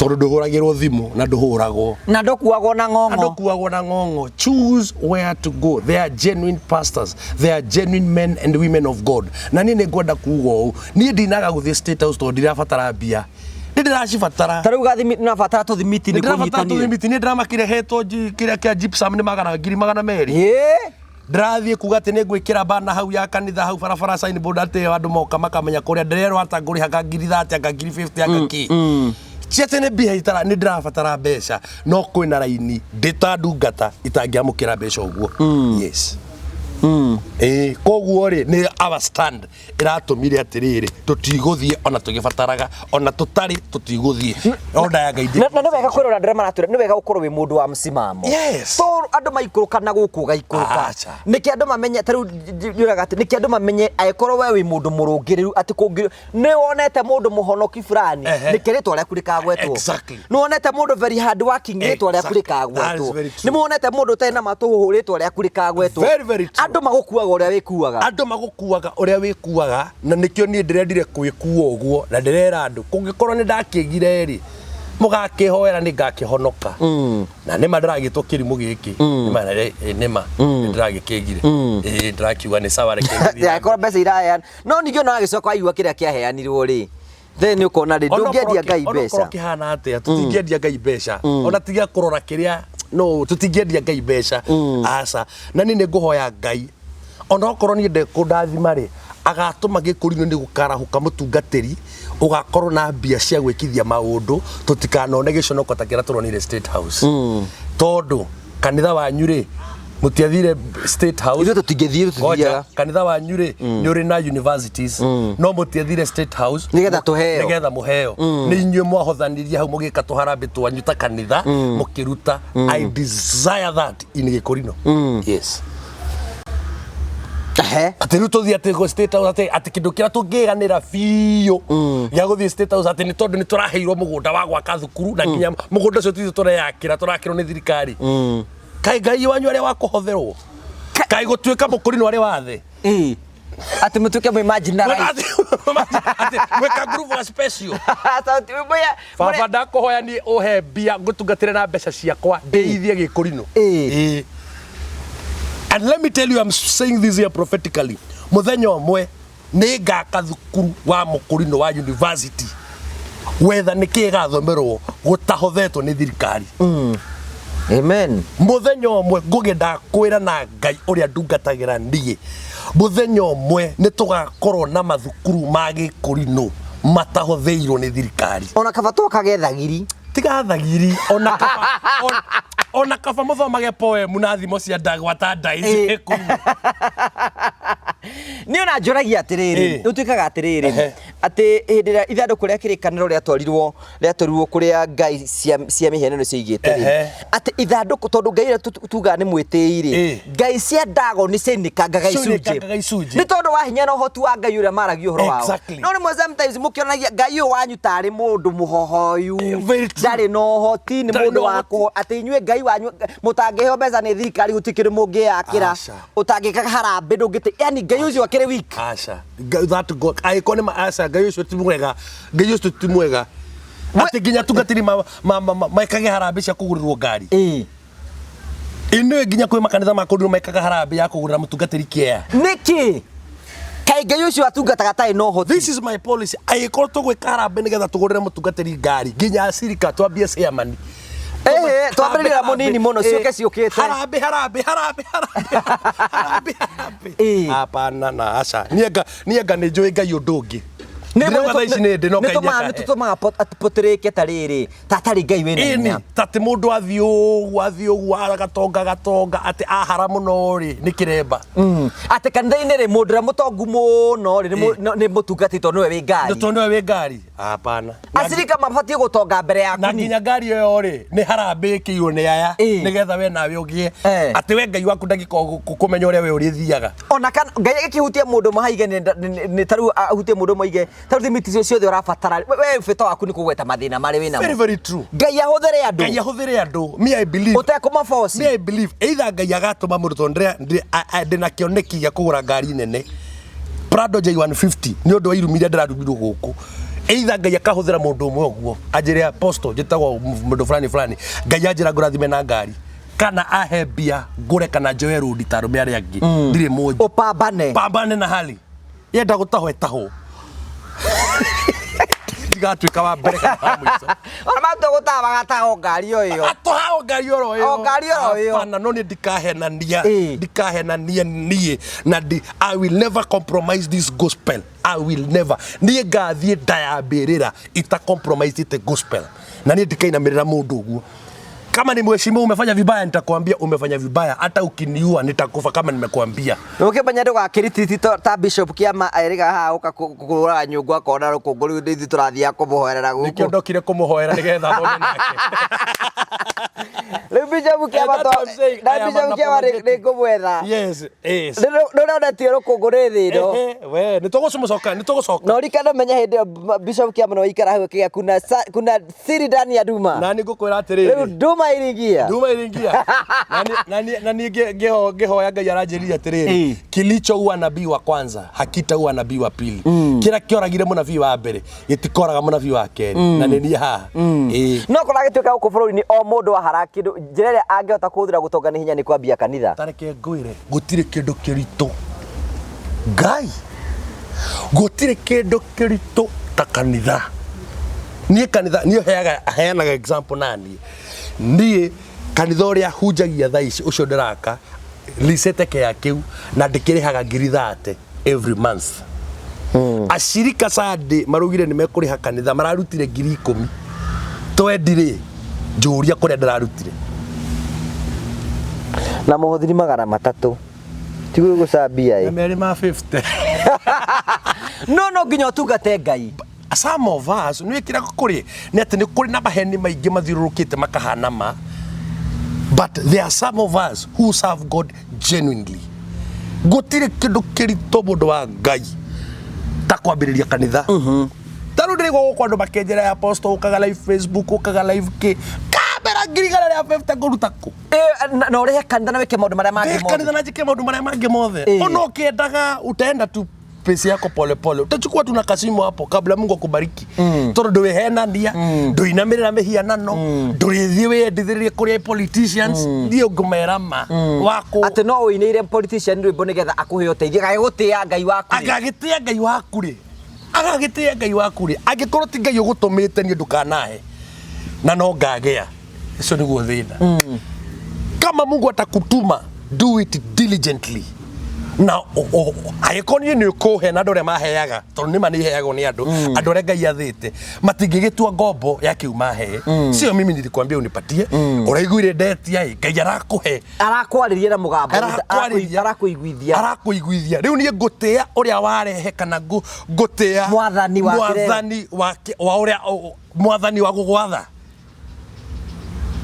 Tondũ ndũhũragĩrwo thimũ na ndũhũragwo. Na ndũkuagwo na ng'ong'o. Na ndũkuagwo na ng'ong'o. Choose where to go. They are genuine pastors. They are genuine men and women of God. Na niĩ nĩngwenda kuga ũũ. Niĩ ndinaga gũthiĩ State House tondũ ndirabatara mbia. Nĩ ndĩracibatara. Ta rĩu gathimi, nĩũrabatara tũthimiti nĩ Nĩndĩrabatara kũnyitanire. tũthimiti. Niĩ ndĩramakire hetwo kĩrĩa kĩa gypsum nĩ magana ngiri magana merĩ. Ndĩrathiĩ kuga atĩ nĩ ngwĩkĩra bana hau ya kanitha hau barabara signboard atĩ andũ moka makamenya kũrĩa ndĩrerwo ata ngũrĩhaga ngiri 30 anga ngiri 50 anga kĩ. Ti atĩ nĩ mbia itara, nĩ ndĩrabatara mbeca, no kwĩna raini ndĩ ta ndungata itangĩamũkĩra mbeca ũguo. Yes. Ĩĩ, koguo rĩ, nĩ our stand ĩratũmire atĩrĩrĩ, tũtigũthiĩ ona tũgĩbataraga, ona tũtarĩ tũtigũthiĩ. Order ya Ngai ndĩ- Na nĩ wega kwĩrora andũ arĩa maratwĩra, nĩ wega gũkorwo wĩ mũndũ wa msimamo. Yes. To andũ maikũrũka na gũkũ ũgaikũrũka. Acha. Nĩkĩ andũ mamenye, ta rĩu njũraga atĩ, nĩkĩ andũ mamenye angĩkorwo we wĩ mũndũ mũrũngĩrĩru atĩ kũngĩ nĩ wonete mũndũ mũhonoki fulani, nĩkĩ rĩtwa rĩaku rĩkagwetwo? Nĩ wonete mũndũ very hard working, rĩtwa rĩaku That is rĩkagwetwo? very true. Nĩ wonete mũndũ ũtarĩ na matũhũhũ, rĩtwa rĩaku rĩkagwetwo? Very, very true. Andũ magũkuaga ũrĩa wĩkuaga. Andũ magũkuaga ũrĩa wĩkuaga, na nĩkĩo niĩ ndĩrendire kwĩkua ũguo, na ndĩrera andũ kũngĩkorwo nĩ ndakĩgire rĩ, mũgakĩhoera nĩ ngakĩhonoka. Na nĩma ndĩragĩtwo kĩrimũ gĩkĩ. Nĩma, nĩma, ndĩragĩkĩgire. Ĩĩ, ndĩrakiuga nĩ sawa, reke ngĩthiĩ na Angĩkorwo mbeca iraheana, no ningĩ ona wagĩcoka waigua kĩrĩa kĩaheanirwo rĩ, then nĩ ũkona rĩ, ndũngĩendia Ngai Onokorwo mbeca. kĩhana atĩa, tũtingĩendia Ngai mbeca. Ona tiga kũrora kĩrĩa, no, tũtingĩendia Ngai mbeca. Aca. Na niĩ nĩ ngũhoya Ngai, onokorwo niĩ ndekũndathima rĩ, agatũma gĩkũrinũ nĩ gũkarahũka mũtungatĩri, ũgakorwo na mbia cia gwĩkithia maũndũ, tũtikanone gĩconoko ta kĩrĩa tũronire State House. Tondũ kanitha wanyu rĩ, mũtiathire State House. Ithuĩ tũtingĩthiĩ, Ngoja, tũtithiaga. kanitha wanyu rĩ, nĩ ũrĩ na universities, no mũtiathire State House Nĩgetha tũheo. Nĩgetha mũheo. Nĩ inyuĩ mwahothanirie hau mũgĩka tũharambĩ twanyu ta kanitha, mũkĩruta. I desire that in Gĩkũrinũ. Yes. Ehe. Atĩ rĩu tũthiĩ atĩ gũ State House atĩ kĩndũ kĩrĩa tũngĩganĩra biũ gĩa gũthiĩ State House atĩ nĩ tondũ nĩ tũraheirwo mũgũnda wa gwaka thukuru na nginya mũgũnda ũcio tithuĩ tũreyakĩra, tũrakĩrwo nĩ thirikari. Kaĩ Ngai wanyu arĩa wa kũhotherwo? Kaĩ gũtuĩka mũkũrinũ arĩ wathe? Ĩĩ. Atĩ mũtuĩke mwĩ marginalized. Atĩ mwĩka group wa special. Sauti mũya. Baba ndakũhoya niĩ ũhe mbia ngũtungatĩre na mbeca ciakwa ndĩithie gĩkũrinũ. Ĩĩ. Ĩĩ. And let me tell you, I'm saying this here prophetically. Mũthenya ũmwe nĩ ngaka thukuru wa mũkũrinũ wa university wetha nĩ kĩ gathomerwo gũtahothetwo nĩ thirikari. Amen. Mũthenya ũmwe ngũgĩ ndakwĩra na Ngai ũrĩa ndungatagĩra niĩ, mũthenya ũmwe nĩ tũgakorwo na mathukuru ma gĩkũrinũ matahotheirwo nĩ thirikari. Ona kaba twakage thagiri. Tiga thagiri, ona kaba ona kaba mũthomage poem na thimo cia ndagwata ndai gĩkũrinũ. Niĩ ona njũragia atĩrĩrĩ, Ĩĩ. ũtuĩkaga atĩrĩrĩ, Ehe. atĩ hĩndĩ ĩrĩa ithandũkũ rĩa kĩrĩkanĩro rĩatwarirwo rĩatwarirwo kũrĩa ngai cia mĩhianano ciaigĩte rĩ, Ehe. atĩ ithandũkũ tondũ ngai ĩrĩa tugaga nĩ mwĩtĩi rĩ, Ĩĩ. ngai cia Dagon ciainĩkangaga icunjĩ. Ciainĩkangaga icunjĩ. Nĩ tondũ wa hinya na ũhoti wa ngai ũrĩa maragia ũhoro wao. Exactly. No rĩmwe sometimes mũkĩonagia ngai ũyũ wanyu tarĩ mũndũ mũhohoyu, Very true. ndarĩ na ũhoti, nĩ Ndarĩ mũndũ na wa ũhoti. kũho atĩ inyuĩ ngai wanyu mũtangĩheo mbeca nĩ thirikari gũtirĩ kĩndũ mũngĩyakĩra, Aca. ũtangĩka harambĩ ndũngĩte, yani ngai ũcio akĩrĩ weak. Aca. That God angĩkorwo nĩ ma aca Ngai ũcio ti mwega, Ngai ũcio ti mwega atĩ nginya atungatĩri mekage harambĩ cia kũgũrĩrwo ngari. Ĩĩ. Ĩnĩwe nginya kwĩ makanitha ma kũndũ mekaga harambĩ ya kũgũrĩra mũtungatĩri kĩea. Nĩkĩ kaĩ ngai ũcio atungataga atarĩ na ũhoti? This is my policy. Angĩkorwo tũgwĩka harambĩ nĩgetha tũgũrĩre mũtungatĩri ngari nginya acirika twambie chairman. Ĩhĩ, twambĩrĩrie na mũnini mũno, ciũke ciũkĩte. Harambĩ harambĩ harambĩ harambĩ harambĩ harambĩ. Ĩĩ. Hapana na aca. Niĩ anga niĩ anga nĩ njũĩ Ngai ũndũ ũngĩ. Ndĩrauga thaa ici nĩ ndĩ no Ngai nĩ nĩakahe. tũtũmaga potĩrĩke ta rĩrĩ ta atarĩ ngai wĩna Ĩni hinya. tatĩ mũndũ athiĩ ũguo athiĩ ũguo agatonga gatonga atĩ ahara mũno rĩ nĩ kĩremba. Atĩ kanitha-inĩ rĩ mũndũ ũrĩa mũtongu mũno rĩ nĩ mũtungati tondũ nĩwe wĩ ngari. Tondũ nĩwe wĩ ngari. Hapana. Acirika mabatiĩ gũtonga mbere yaku. Na nginya ngari ĩyo rĩ nĩ harambĩ ĩkĩirwo nĩ aya Ĩĩ. nĩgetha we nawe ũgĩe Eh. atĩ we Ngai waku ndangĩkorwo kũmenya ũrĩa we ũrĩthiaga. Ona kana ngai agĩkĩhutia mũndũ mahaige nĩ ta rĩu ahutie mũndũ ũmwe aige ta rĩu thimiti icio ciothe ũrabatara we bata waku nĩ kũgweta mathĩna marĩa wĩ Very namo. very true. Ngai ahũthĩre andũ Ngai ahũthĩre andũ. Me I believe. ũtekũmaboci. Me I believe either Ngai agatũma mũndũ tondũ ndĩna kĩoneki gĩa kũgũra ngari nene Prado J150 nĩ ũndũ wa irumi iria ndĩrarumirwo gũkũ. Either Ngai akahũthĩra mũndũ ũmwe ũguo anjĩre apostle njĩtagwo mũndũ fulani fulani Ngai anjĩra ngũrathime na ngari kana ahe mbia ngũre kana njoe rũndi ta arũme arĩa angĩ ndirĩ mũnji Ũpambane. pambane na hali yenda gũtahwo ĩtahwo ndigatuĩka wa mbere kana wa mũico. Ona matua gũtaha magataha o ngari o ĩyo. Atũha o ngari oro ĩyo. O ngari oro ĩyo. Hapana, no niĩ ndikahenania Ĩĩ. ndikahenania niĩ na ndi, I will never compromise this gospel. I will never. Niĩ ngathiĩ ndayambĩrĩra ita compromise the gospel na niĩ ndikainamĩrĩra mũndũ ũguo. Kama ni mheshimiwa umefanya vibaya, nitakwambia umefanya vibaya, hata ukiniua nitakufa kama nimekuambia. Ũkĩmenya ndũgakĩrititi ta Bishop Kĩama erĩga haha ũka kũgũraga nyũngũ akona rũkũngũ rĩu nĩ ithuĩ tũrathiaga kũmũhoerera Nĩkĩo gũkũ. ndokire kũmũhoera nĩgetha thome nake. Rĩu Bishop Kĩama That's what I'm saying. na I am Bishop Kĩama unapologetic. nĩ ngũmwetha. Yes, yes. Nĩũronetio rũkũngũ rĩ thĩ ĩno. Ehe, we nĩ tũgũcũmũcoka nĩ tũgũcoka. Na ũrikane ũmenye hĩndĩ ĩyo Bishop Kĩama no ikara hau akĩgĩa kuna siri ndani ya nduma. Na nĩ ngũkwĩra Rĩu atĩrĩrĩ nduma iringia. nduma iringia na niĩ ngĩhoya Ngai aranjĩrire atĩrĩrĩ Ĩĩ. kilichoua nabii wa kwanza hakitaua nabii wa pili kĩrĩa kĩoragire mũnabii wa mbere gĩtikoraga mũnabii wa kerĩ na nĩ niĩ haha. Ĩĩ. No korwo agĩtuĩka gũkũ bũrũri-inĩ o mũndũ ahara kĩndũ njĩra ĩrĩa angĩhota kũhũthĩra gũtonga nĩ hinya nĩ kwambia kanitha. Tareke ngwĩre gũtirĩ kĩndũ kĩritũ Ngai gũtirĩ kĩndũ kĩritũ ta kanitha. Niĩ kanitha niĩ heanaga example naniĩ niĩ kanitha ũrĩa hunjagia thaa ici ũcio ndĩraka licete kĩa kĩu na ndĩkĩrĩhaga 30,000 every month. Acirika Sunday maraugire nĩ mekũrĩha kanitha mararutire 10,000 twendi rĩ njũria kũrĩa ndĩrarutire. Na mũhothi nĩ 300 tiguo gũcambia Na ĩ. merĩ ma 50. No nginya ũtungate Ngai. Some of us nĩ kĩrĩa kũrĩ nĩ atĩ nĩ kũrĩ na maheni maingĩ mathiũrũrũkĩte makahana ma, but there are some of us who serve God genuinely. Gũtirĩ kĩndũ kĩritũ, mũndũ wa Ngai, ta kwambĩrĩria kanitha. Ta rĩu ndĩraigua gũkũ andũ makĩnjĩra, ya apostle, ũkaga live Facebook, ũkaga live kĩ kamera 150,000, ngũruta kũ? Na ũrĩhe kanitha na wĩke maũndũ marĩa mangĩ Ndĩ kanitha mothe. Na njĩke maũndũ marĩa mangĩ mothe. Ona ũkĩendaga utaenda tu pesa yako polepole, utachukua tu na kasimu hapo kabla Mungu akubariki, tondũ ndwĩhenania, ndũinamĩrĩra mĩhianano, ndũrĩthiĩ wĩyendithĩrĩrie kũrĩ politicians. Niĩ ngũmera ma wakũ Atĩ no ũinĩire politician rwĩmbo nĩgetha akũhe ũteithio, agagĩgũtĩĩa Ngai waku rĩ. Agagĩtĩa Ngai waku rĩ, agagĩtĩa Ngai waku rĩ, angĩkorwo ti Ngai ũgũtũmĩte, niĩ ndũkanahe na no ngagĩa. Ũcio nĩguo thĩna. Kama Mungu atakutuma, do it diligently, na angĩkorwo niĩ nĩ ũkũhe na andũ arĩa maheaga, tondũ nĩma nĩ iheagwo nĩ andũ, andũ arĩa Ngai athĩte matingĩgĩtua ngombo ya kĩu mahe. Sio mimi nilikwambia unipatie, ũraiguire ndetia ĩ, Ngai arakũhe. Arakwarĩria na mũgambo. Arakwarĩria. Arakũiguithia. Arakũiguithia. Rĩu niĩ ngũtĩa ũrĩa warehe kana ngũtĩa Mwathani wa kĩrĩra. Mwathani wa ũrĩa mwathani wa gũgwatha.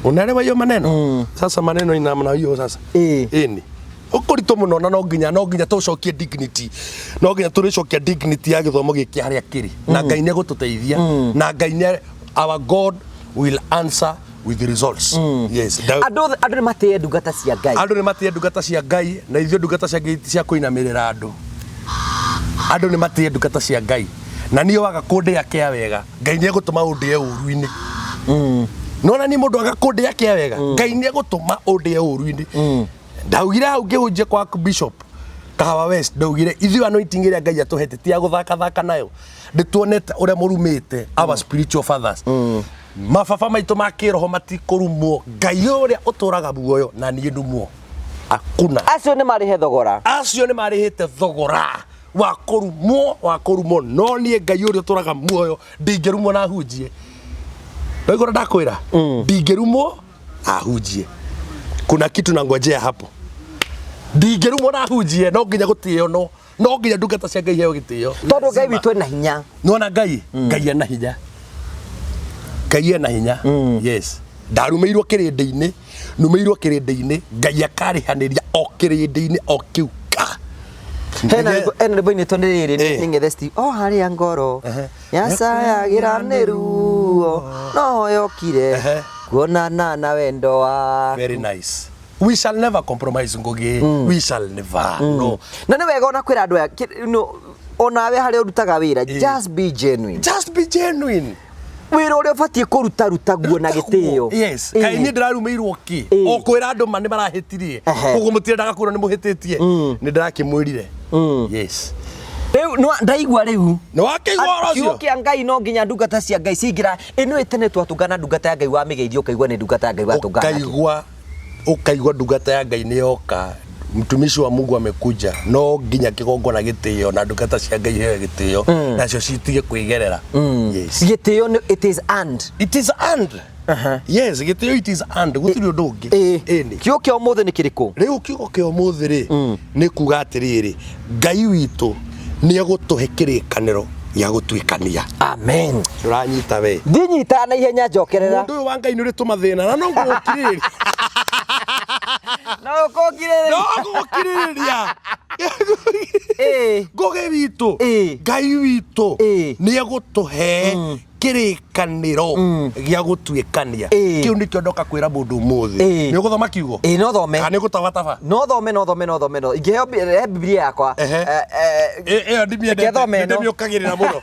Unaelewa hiyo maneno? Sasa maneno ina namna hiyo sasa. Ĩni ũkũritũ mũno, na no nginya tũcokie dignity, no nginya tũrĩcokia dignity ya gĩthomo gĩkĩ harĩa kĩrĩ, na Ngai nĩ egũtũteithia, na Ngai nĩ, our God will answer with the results. Yes. Andũ nĩ matĩe ndungata cia Ngai. Andũ nĩ matĩe ndungata cia Ngai, na ithuĩ ndungata cia Ngai ti cia kũinamĩrĩra andũ. Andũ nĩ matĩe ndungata cia Ngai, na niĩ waga kũndĩa kĩa wega, Ngai nĩ egũtũma ũndĩe ũru-inĩ. Nona niĩ mũndũ aga kũndĩa kĩa wega, Ngai nĩ egũtũma ũndĩe ũru-inĩ. Ndaugire hau ngĩhunjia kwa Bishop Kahawa West, ndaugire ithuĩ anointing ĩrĩa Ngai atũhete ti ya gũthakathaka nayo. Ndĩtuonete ũrĩa mũrumĩte our spiritual fathers, mababa maitũ ma kĩroho matikũrumwo. Ngai ũrĩa ũtũraga muoyo na niĩ ndumwo akuna. Acio nĩ marĩhe thogora. Acio nĩ marĩhĩte thogora wa kũrumwo, wa kũrumwo, no niĩ Ngai ũrĩa ũtũraga muoyo ndingĩrumwo na hunjie. Ndaigua ndakwĩra ndingĩrumwo na hunjie, kuna kitu na ngojea hapo. Ndingĩrumwo na hunjie, no nginya gũtĩo, no nginya ndungata cia Ngai iheo gĩtĩo. Tondũ Ngai witũ ena hinya. Nona Ngai, Ngai ena hinya, Ngai ena hinya. Yes, ndarumĩirwo kĩrĩndĩ-inĩ, numĩirwo kĩrĩndĩ-inĩ, Ngai akarĩhanĩria o kĩrĩndĩ-inĩ o kĩu ka. Hena hena rwĩmbo inĩtwo nĩ rĩrĩ nĩ Ng'ethe Steve, o harĩa ngoro yacayagĩra nĩ ruo no yokire kuonana na wendo waku. Very nice. We shall never compromise, Ngugi. We shall never, no. Na nĩ wega ona kwĩra andũ aya no, onawe harĩa ũrutaga wĩra, just be genuine. Just be genuine. Wĩra ũrĩa ũbatiĩ kũruta, ruta guo na gĩtĩo. Yes. Kaĩ niĩ ndĩrarumĩirwo kĩ? O kwĩra andũ ma nĩ marahĩtirie. Koguo mũtirendaga kwĩrwo nĩ mũhĩtĩtie, nĩ ndĩrakĩmwĩrire. Yes. Rĩu ndaigua rĩu. Nĩ wakĩigua ũhoro Kiugo ũcio? Kĩa Ngai, no nginya ndungata cia Ngai cingĩra ĩno. Ĩtene twatũngana ndungata ya Ngai wamĩgeithia ũkaigua nĩ ndungata ya Ngai watũngana nake. Ũkaigua ndungata ya Ngai nĩ yoka, mtumishi wa Mungu amekuja. No nginya kĩgongona gĩtĩo na ndungata cia Ngai iheo gĩtĩo, nacio citige kwĩgerera. Yes. Gĩtĩo it is earned. It is earned. Yes, gĩtĩo it is earned, gũtirĩ ũndũ ũngĩ. Ĩni. Kiugo kĩa ũmũthĩ nĩ kĩrĩkũ? Rĩu kiugo kĩa ũmũthĩ rĩ, nĩ kuga atĩrĩrĩ, Ngai witũ nĩ egũtũhe kĩrĩkanĩro gĩa gũtuĩkania. Amen. Ndũranyita we? Ndinyitaga na ihenya, njokerera. Mũndũ ũyũ wa Ngai nĩ ũrĩ tũmathĩna na no ngũgũkirĩrĩria. No ũkũngirĩrĩria. No ngũgũkirĩrĩria. Ngũgĩ witũ, Ngai witũ nĩ egũtũhe kĩrĩkanĩro gĩa gũtuĩkania. Kĩu nĩkĩo ndoka kwĩra mũndũ ũmũthĩ. Nĩ ũgũthoma kiugo? Ĩĩ, no thome. Kana nĩ ũgũtabataba? No thome, no thome, no thome, no ingĩheo he Bibilia yakwa. Ĩyo ndimiendete. Reke thome ĩno. Ndĩmĩũkagĩrĩra mũno.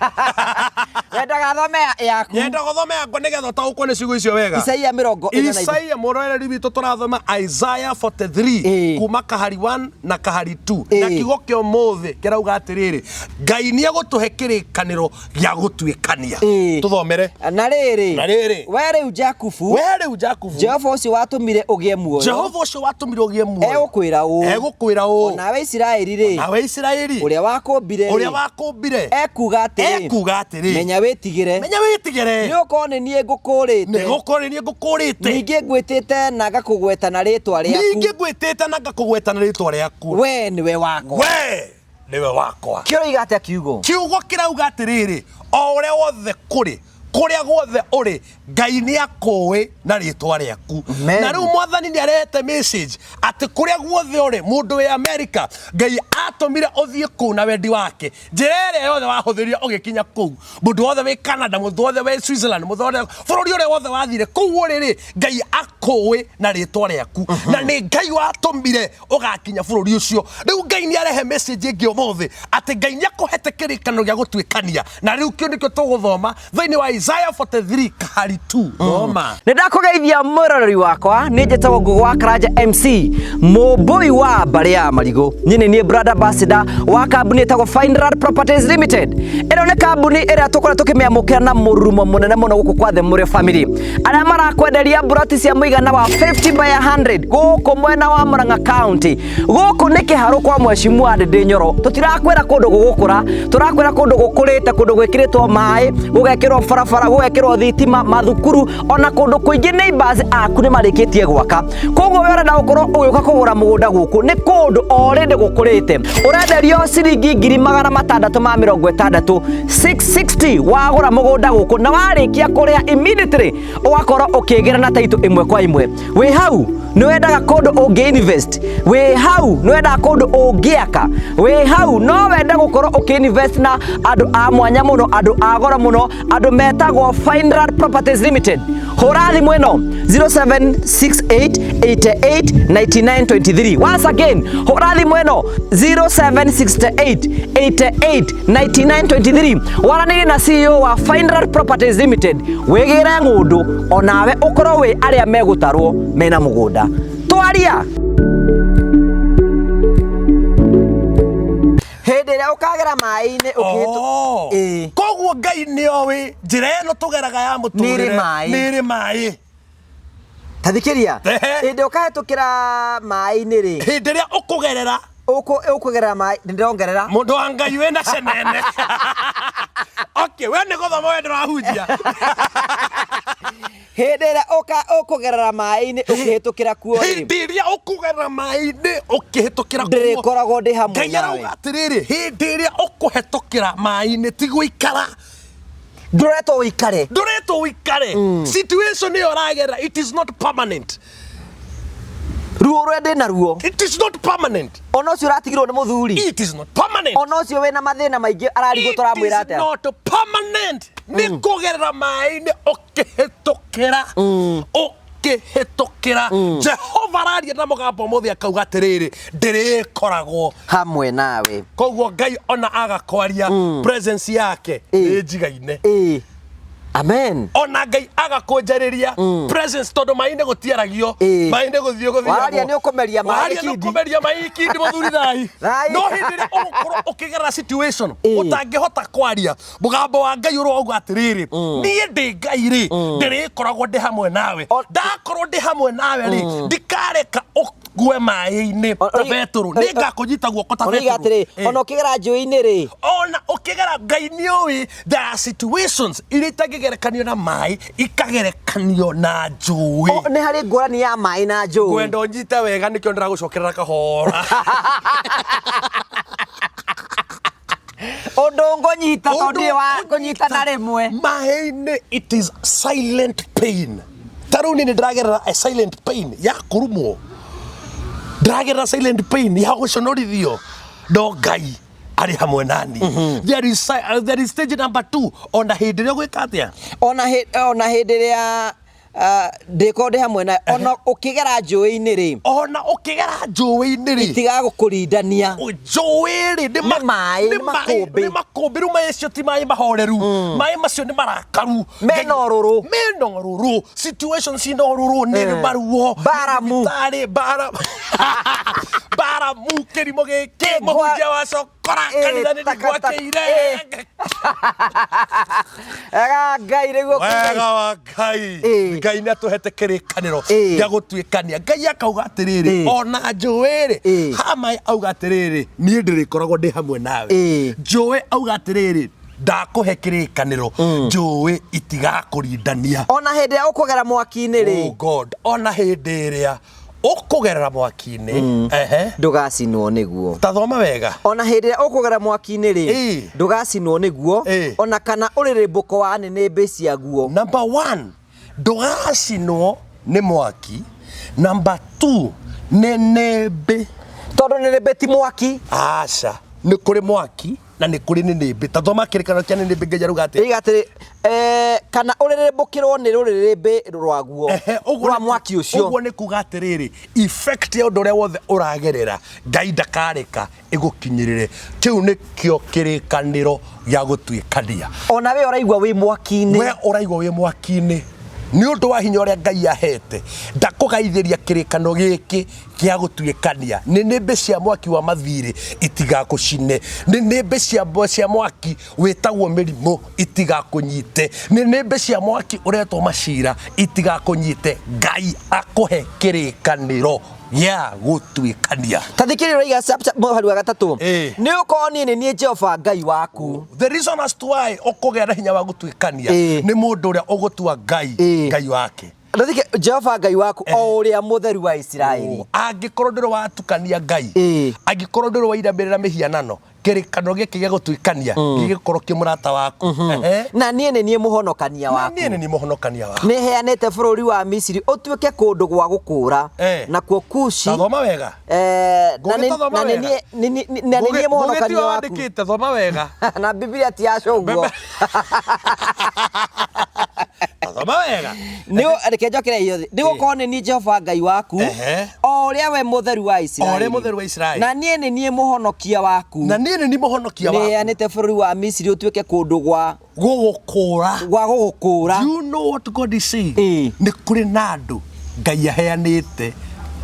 Wendaga thome yaku? Nyenda gũthome yakwa nĩgetha ũtaũkwo nĩ ciugo icio wega. Isaia 43. Isaia, mũroreri witũ, tũrathoma Isaiah 43 kuma kahari 1 na kahari 2, na kiugo kĩa ũmũthĩ kĩrauga atĩrĩrĩ, Ngai nĩ egũtũhe kĩrĩkanĩro gĩa gũtuĩkania. Tũthomere. Na rĩrĩ, Na rĩrĩ. We rĩu Jakubu, We rĩu Jakubu, Jehova ũcio watũmire ũgĩe muoyo, Jehova ũcio watũmire ũgĩe muoyo, egũkwĩra ũũ, egũkwĩra ũũ, nawe Isiraeli rĩ, nawe Isiraeli, ũrĩa wakũmbire ũrĩa rĩ, wakũmbire, ekuuga atĩrĩ, ekuga atĩrĩ, menya wĩtigĩre, menya wĩtigĩre, nĩ ũkorwo nĩ niĩ ngũkũũrĩte, nĩ gũkorwo nĩ niĩ ngũkũũrĩte, ningĩ ngwĩtĩte na ngakũgweta na rĩĩtwa rĩaku, ningĩ ngwĩtĩte na ngakũgweta na rĩtwa rĩaku, we nĩwe wakwa. We nĩwe wakwa. Kĩroiga atĩa kiugo? Kiugo kĩrauga atĩrĩrĩ, o ũrĩa wothe kũrĩ Kũrĩa guothe ũrĩ, Ngai nĩ akũĩ na rĩtwa rĩaku. Amen. Na rĩu Mwathani nĩ arehete message atĩ kũrĩa guothe ũrĩ, mũndũ wĩ America, Ngai atũmire ũthiĩ kũu na wendi wake. Njĩra ĩrĩa yothe wahũthĩrire ũgĩkinya kũu, mũndũ wothe wĩ Canada, mũndũ wothe wĩ Switzerland, mũndũ wothe bũrũri ũrĩa wothe wathire kũu ũrĩ rĩ, Ngai akũĩ na rĩtwa rĩaku, na nĩ Ngai watũmire ũgakinya bũrũri ũcio. Rĩu Ngai nĩ arehe message ĩngĩ ũmũthĩ atĩ Ngai nĩ akũhete kĩrĩkanĩro gĩa gũtuĩkania, na rĩu kĩu nĩkĩo tũgũthoma thĩinĩ wa Isaiah 43 kahari 2. Thoma. Nĩ ndakũgeithia mwĩroreri wakwa, nĩ njĩtagwo Ngũgũ wa Karanja MC, mũmbũi wa mbarĩ ya marigũ. Niĩ nĩ niĩ brand ambassador wa kambuni ĩtagwo Fineland Properties Limited. Ĩno nĩ kambuni ĩrĩa tũkoretwo tũkĩmĩamũkĩra na mũrurumo mũnene mũno gũkũ kwa The Mũrĩo Family, arĩa marakwenderia mburoti cia mũigana wa 50 by 100 gũkũ mwena wa Murang'a County. Gũkũ nĩ kĩharũ kwa Mheshimiwa Ndĩndĩ Nyoro. Tũtirakwĩra kũndũ gũgũkũra, tũrakwĩra kũndũ gũkũrĩte, kũndũ gwĩkĩrĩtwo maĩ, gũgekĩrwo barabara, gũgekĩrwo thitima, mathukuru, ona kũndũ kũingĩ neighbors aku nĩ marĩkĩtie gwaka. Koguo we ũrenda gũkorwo ũgĩũka kũgũra mũgũnda gũkũ, nĩ kũndũ already gũkũrĩte. Ũrenderio ciringi 660,000, 660 wagũra mũgũnda gũkũ, na warĩkia kũrĩha immediately ũgakorwo ũkĩgĩra na taitũ ĩmwe kwa ĩmwe. Wĩ hau nĩ wendaga kũndũ ũngĩ invest, wĩ hau nĩ wendaga kũndũ ũngĩaka, wĩ hau no wende gũkorwo ũkĩ invest na andũ a mwanya mũno, andũ a goro mũno, andũ metagwo Fineland Properties Limited. Hũra thimũ ĩno 0768889923. Once again, hũra thimũ ĩno 0768889923. Waranĩrie na CEO wa Fineland Properties Limited, wĩgĩre ng'ũndũ onawe ũkorwo wĩ arĩa megũtarwo mena mũgũnda. Twaria hĩndĩ ĩrĩa ũkagera maĩ-inĩ ũkĩhĩtũ. Oh. Ĩĩ. Koguo Ngai nĩ oĩ njĩra ĩno tũgeraga ya mũtũrĩre Nĩ ĩrĩ maĩ. nĩ ĩrĩ maĩ. Tathikĩria, Ehe. hĩndĩ ũkahĩtũkĩra maĩ-inĩ rĩ, Hĩndĩ ĩrĩa ũkũgerera ũkũgerera maĩ, nĩndĩrongerera. Mũndũ wa Ngai wĩna cenene. Okay, we nĩ gũthoma we ndũrahunjia. Hĩndĩ ĩrĩa ũkũgerera maĩ-inĩ ũkĩhĩtũkĩra kuo rĩ, Hĩndĩ ĩrĩa ũkũgerera maĩ-inĩ ũkĩhĩtũkĩra kuo, ndĩrĩkoragwo ndĩ hamwe Ngai nawe. arauga atĩrĩrĩ, hĩndĩ ĩrĩa ũkũhetũkĩra maĩ-inĩ ti gũikara. Ndũretwo ũikare. Ndũretwo ũikare. Situation ĩyo ũragerera, it is not permanent. Ruo rũrĩa ndĩ naruo. It is not permanent. Ona ũcio ũratigirwo nĩ mũthuri. It is not permanent. Ona ũcio wĩna mathĩna maingĩ ararigwo It tũramwĩra is atĩa. not permanent. Nĩ kũgerera maĩ-inĩ ũkĩhĩtũkĩra. Ũkĩhĩtũkĩra. Jehova araria na mũgambo ũmũthĩ akauga atĩrĩrĩ, ndĩrĩkoragwo hamwe nawe. Koguo Ngai ona aga kwaria, presence yake nĩ njigaine. Ĩĩ. Amen. Ona Ngai agakũnjarĩria presence, tondũ maĩ-inĩ gũtiaragio, maĩ-inĩ gũthiĩ gũthiagwo. Waria nĩ ũkũmeria maĩ Waria nĩ kindi. ũkũmeria maĩ kindi, mũthuri thai. Thai. No hĩndĩ ĩrĩa ũgũkorwo ũkĩgerera situation ũtangĩhota kwaria, mũgambo wa Ngai ũrauga atĩrĩrĩ, niĩ ndĩ Ngai rĩ, ndĩrĩkoragwo ndĩ hamwe nawe. Ndakorwo ndĩ hamwe nawe rĩ, ndikareka ũgue maĩ-inĩ ta Betũrũ, nĩngakũnyita guoko ta Oiga Betũrũ. atĩrĩ, ona ũkĩgera njũĩ-inĩ rĩ, Ona ũkĩgera, Ngai nĩ ũĩ there are situations iria itangĩgerekanio na maĩ, ikagerekanio na njũĩ. Nĩ harĩ ngũrani ya maĩ na njũĩ. Ngwenda ũnyite wega, nĩkĩo ndĩragũcokerera kahora. Ũndũ ngũnyita tondũ Ũndũ ndirĩ wa kũnyita na rĩmwe. Maĩ-inĩ it is silent pain. Ta rĩu niĩ nĩ ndĩragerera a silent pain ya kũrumwo, ndĩragerera silent pain ya gũconorithio, no Ngai arĩ hamwe nani. There is stage number 2. Ona hĩndĩ ĩrĩa ũgwĩka atĩa? Ona hĩndĩ ĩrĩa ndĩkorwo ndĩ hamwe nawe, ona ũkĩgera njũĩ-inĩ rĩ, Ona ũkĩgera njũĩ-inĩ rĩ, itigagũkũrindania. Njũĩ rĩ, Nĩ maĩ, nĩ nĩ makũmbĩ. Nĩ makũmbĩ. Rĩu maĩ macio ti maĩ mahoreru, maĩ macio nĩ marakaru. Mena ũrũrũ. Mena ũrũrũ, situation cina ũrũrũ, nĩ maruo. Mbaramu. Thibitarĩ, mbaramu, kĩrimũ gĩkĩ, mũhunjia wa cokora, kanitha nĩ ndingwakĩire. Ega Ngai rĩu ũkĩngai. Wega wa Ngai. Ngai nĩ atũhete kĩrĩkanĩro gĩa gũtuĩkania. Ngai akauga atĩrĩrĩ, ona njũĩ rĩ, ha maĩ auga atĩrĩrĩ, niĩ ndĩrĩkoragwo ndĩ hamwe nawe. Njũĩ auga atĩrĩrĩ, ndakũhe kĩrĩkanĩro, njũĩ itigakũrindania. Ona hĩndĩ ĩrĩa ũkũgera mwaki-inĩ rĩ, Oh God, ona hĩndĩ ĩrĩa Ũkũgerera mwaki-inĩ, ehe. Ndũgacinwo nĩguo. Ta thoma wega. Ona hĩndĩ ĩrĩa ũkũgera mwaki-inĩ rĩ, ndũgacinwo nĩguo, ona kana ũrĩrĩmbũko wa nĩnĩmbĩ ciaguo. Number one, ndũgacinwo nĩ mwaki. Number two, nĩnĩmbĩ. Tondũ nĩnĩmbĩ ti mwaki. Aca, nĩ kũrĩ mwaki na nĩ kũrĩ nĩnĩmbĩ. Ta thoma kĩrĩkanĩro kĩa nĩnĩmbĩ Ngai arauga atĩa? Ĩiga atĩrĩ, eh, kana ũrĩrĩmbũkĩrwo nĩ rũrĩrĩmbĩ rwaguo Ehe, ũguo rwa nĩ mwaki ũcio. Ũguo nĩ kuga atĩrĩrĩ, effect ya ũndũ ũrĩa wothe ũragerera, Ngai ndakareka ĩgũkinyĩrĩre. Kĩu nĩkĩo kĩrĩkanĩro gĩa gũtuĩkania. Ona we ũraigua wĩ mwaki-inĩ. We ũraigua wĩ mwaki-inĩ nĩ ũndũ wa hinya ũrĩa Ngai ahete, ndakũgaithĩria kĩrĩkanĩro gĩkĩ gĩa gũtuĩkania. Nĩnĩmbĩ cia mwaki wa mathirĩ itigakũcine, nĩnĩmbĩ cia mwaki wĩtagwo mĩrimũ itigakũnyite, nĩnĩmbĩ cia mwaki ũretwo macira itigakũnyite. Ngai akũhe kĩrĩkanĩro gĩa gũtuĩkania. Ta thikĩrĩria ũraiga mũhari wa gatatũ. Ĩĩ. Nĩ ũkorwo niĩ nĩ niĩ Jehova Ngai waku. The reason as to why ũkũgĩa na hinya wa gũtuĩkania Ĩĩ. nĩ mũndũ ũrĩa ũgũtua Ngai Ĩĩ. Ngai wake. Rĩthike Jehova Ngai waku o ũrĩa mũtheru wa Isiraeli. Angĩkorwo ndũrĩ watukania Ngai, Ĩĩ. angĩkorwo ndũrĩ wairamĩrĩra mĩhianano, kĩrĩkanĩro gĩkĩ gĩa gũtuĩkania gĩgĩkorwo kĩ mũrata waku. Ehe. Na niĩ nĩ niĩ mũhonokania Na waku. niĩ nĩ niĩ mũhonokania waku. Nĩ heanĩte bũrũri wa Misiri ũtuĩke kũndũ gwa gũkũũra. Nakuo Kushi. Ta thoma wega. Na Ngũgĩ nĩ ta thoma na nĩ wega. niĩ na nĩ niĩ Ngũgĩ mũhonokania tiwe waku. wandĩkĩte, thoma wega. Na Bibilia ti ya cũguo. Ta thoma wega. Nĩ reke njokere iyo nĩ gũkorwo nĩ niĩ Jehova Ngai waku o ũrĩa we mũtheru wa Isiraeli. O ũrĩa mũtheru wa Isiraeli. Na niĩ nĩ niĩ mũhonokia waku. Na niĩ nĩ niĩ mũhonokia waku. Nĩheanĩte bũrũri wa Misiri ũtuĩke kũndũ gwa gũgũkũra. Gwa gũgũkũra. Do you know what God is saying? Ĩĩ. Nĩ kũrĩ na andũ Ngai aheanĩte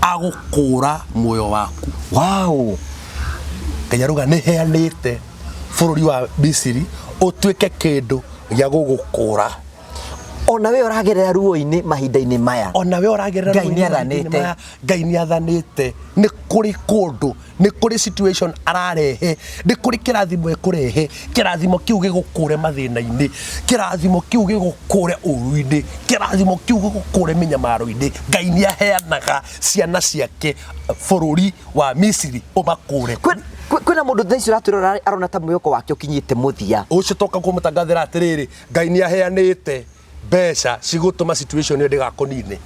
agũkũra muoyo waku. Wow. Ngai arauga nĩ heanĩte bũrũri wa Misiri ũtuĩke kĩndũ gĩa gũgũkũra. Ona we ũragerera ruo-inĩ mahinda-inĩ maya. Ona we ũragerera Ngai nĩ ruo-inĩ mahinda-inĩ athanĩte. maya, Ngai nĩ athanĩte. Nĩ kũrĩ kũndũ, nĩ kũrĩ situation ararehe, nĩ kũrĩ kĩrathimo ekũrehe, kĩrathimo kĩu gĩgũkũre mathĩna-inĩ, kĩrathimo kĩu gĩgũkũre ũru-inĩ, kĩrathimo kĩu gĩgũkũre mĩnyamaro-inĩ. Ngai nĩ aheanaga ciana ciake bũrũri wa Misiri ũmakũre. Kwĩna mũndũ thaa ici ũratwĩrora arona ta mwĩhoko wake ũkinyĩte mũthia. Ũcio toka kũmũtangathĩra atĩrĩrĩ, Ngai nĩ aheanĩte mbeca cigũtũma situation ĩyo ndĩgakũnine,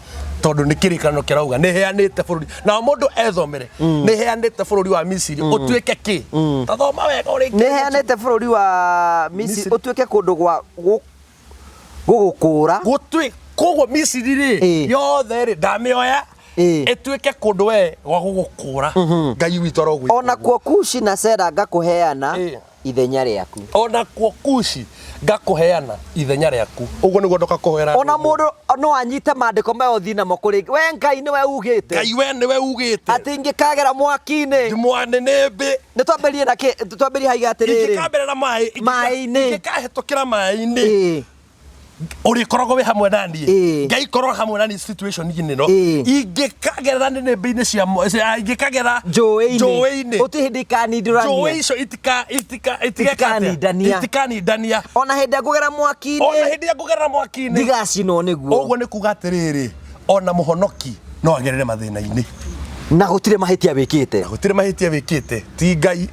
tondũ nĩ kĩrĩkanĩro kĩrauga nĩ heanĩte bũrũri. Nao mũndũ ethomere, nĩ heanĩte bũrũri wa Misiri ũtuĩke kĩ? Ta thoma wega ũrĩkie. Nĩ heanĩte bũrũri wa Misiri ũtuĩke kũndũ gwa gũgũkũra. Gũtuĩ, koguo Misiri rĩ, yothe rĩ, ndamĩoya ĩtuĩke kũndũ we gwa gũgũkũra. Ngai witũ arogwĩka. Ona kuo Kushi na Sera ngakũheana ithenya rĩaku. Ona kuo Kushi ngakũheana ithenya rĩaku. Ũguo nĩguo ndoka kũhoera. Ona mũndũ no anyite maandĩko maya ũthiĩ namo kũrĩ we Ngai nĩwe ugĩte. Ngai we nĩwe ugĩte. Atĩ ingĩkagera mwaki-inĩ. Mwanĩnĩmbĩ. Nĩ twambĩrĩrie na kĩ, twambĩrĩrie haiga atĩrĩrĩ. Ingĩkambĩrĩra maĩ, Maĩ-inĩ. Ingĩkahĩtũkĩra maĩ-inĩ. Ũrĩkoragwo wĩ hamwe na niĩ. Ngai korwo hamwe na niĩ situation-inĩ ĩno. Ingĩkagerera nĩnĩmbĩ-inĩ cia ingĩkagera Njũĩ-inĩ. njũĩ-inĩ. Gũtirĩ hĩndĩ ikanindũrania. Njũĩ icio itigeka atĩa? Itikanindania. Itikanindania. Ona hĩndĩ ĩrĩa ngũgera mwaki-inĩ. Ona hĩndĩ ĩrĩa ngũgerera mwaki-inĩ. Ndigacinwo nĩguo. Ũguo nĩ kuga atĩrĩrĩ, ona mũhonoki no agerere mathĩna-inĩ. Na gũtirĩ mahĩtia wĩkĩte. Na gũtirĩ mahĩtia wĩkĩte. Ti Ngai,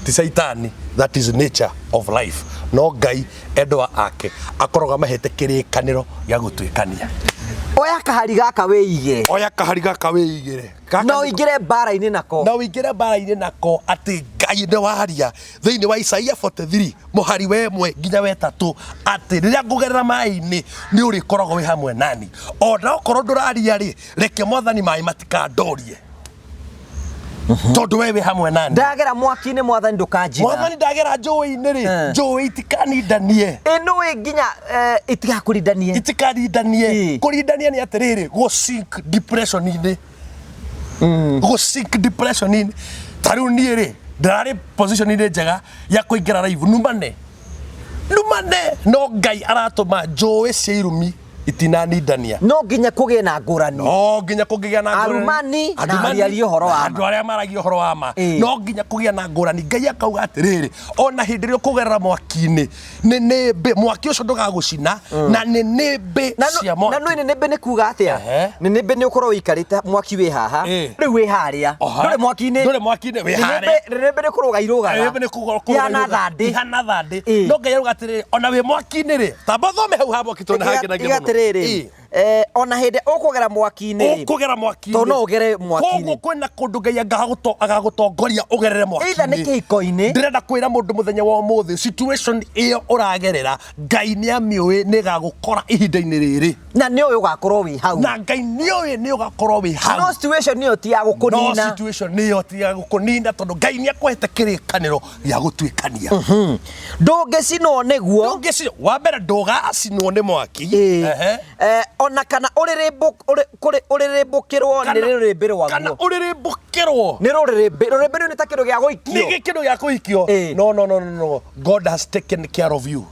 ti Caitani. That is nature of life. No Ngai endwa ake akoragwo amahete kĩrĩkanĩro gĩa gũtuĩkania. Oya kahari gaka wĩigĩre. Oya kahari gaka wĩigĩre. Gaka Na ũingĩre mbara-inĩ nako. Na ũingĩre mbara-inĩ nako atĩ Ngai nĩ waria thĩinĩ wa Isaia 43 mũhari wa 1 nginya wa 3 atĩ rĩrĩa ngũgerera maĩ-inĩ nĩ ũrĩkoragwo wĩ hamwe nani. Ona okorwo ndũraria rĩ, reke Mwathani maĩ matikandorie. Tondũ we wĩ hamwe nani. Ndagera mwaki-inĩ Mwathani ndũkanjina. Mwathani ndagera njũĩ-inĩ rĩ, njũĩ itikanindanie. Ĩ nũĩ nginya itigakurindanie. Itikarindanie. Kũrindania nĩ atĩrĩrĩ, gũ sink depression-inĩ. Gũ sink depression-inĩ. Ta rĩu niĩ rĩ, ndĩrarĩ position-inĩ njega ya kũingĩra live numane. Numane no Ngai aratũma njũĩ cia irumi Itinanindania. No nginya kũgĩe na ngũrani. No nginya kũngĩgĩa na ngũrani. Arumani na Arumani arĩa ũhoro wa na ma. andũ arĩa maragia ũhoro wa ma. No nginya kũgĩa na ngũrani. Ngai akauga atĩrĩrĩ, ona hĩndĩ ĩrĩa ũkũgerera mwaki-inĩ, nĩnĩmbĩ mwaki ũcio ndũgagũcina, na nĩnĩmbĩ Na cia na mwaki. nĩ nĩnĩmbĩ nĩ kuga atĩa? Nĩnĩmbĩ nĩ ũkorwo ũikarĩte mwaki wĩ haha, rĩu wĩ harĩa. Ndũrĩ mwaki-inĩ. Ndũrĩ mwaki-inĩ, wĩ harĩa. Nĩnĩmbĩ nĩ kũrũga irũgaga. Nĩnĩmbĩ nĩ kũrũga Ihana irũgaga. thandĩ. Ihana thandĩ. No Ngai arauga atĩrĩrĩ, ona wĩ mwaki-inĩ rĩ, tamba ũthome hau ha mwaki tondũ nĩ hangenagia Iga mũno. atĩrĩrĩ, ona hĩndĩ ũkũgera mwaki-inĩ rĩ, Ũkũgera mwaki-inĩ. Tondũ no ũgere mwaki-inĩ. Koguo kwĩna kũndũ Ngai agagũtongoria ũgerere mwaki-inĩ. Either nĩ kĩhiko-inĩ. Ndĩrenda kwĩra mũndũ mũthenya wa ũmũthĩ, situation ĩyo ũragerera, Ngai nĩ amĩũĩ nĩ ĩgagũkora ihinda-inĩ rĩrĩ. Na nĩ ũĩ ũgakorwo wĩ hau. Na Ngai nĩ ũĩ nĩ ũgakorwo wĩ hau. No situation ĩyo ti ya gũkũnina. No situation ĩyo ti ya gũkũnina tondũ Ngai nĩ akũhete kĩrĩkanĩro gĩa gũtuĩkania. Ndũngĩcinwo nĩguo. Ndũngĩcinwo. Wa mbere ndũgacinwo nĩ mwaki. Ona kana ũrĩrĩmbũkĩrwo nĩ rũrĩrĩmbĩ rwaguo. Kana ũrĩrĩmbũkĩrwo. Nĩ rũrĩrĩmbĩ. Rũrĩrĩmbĩ rũu nĩ ta kĩndũ gĩa gũikio. Nĩ kĩndũ gĩa kũikio. No, no, no, no, no. God has taken care of you.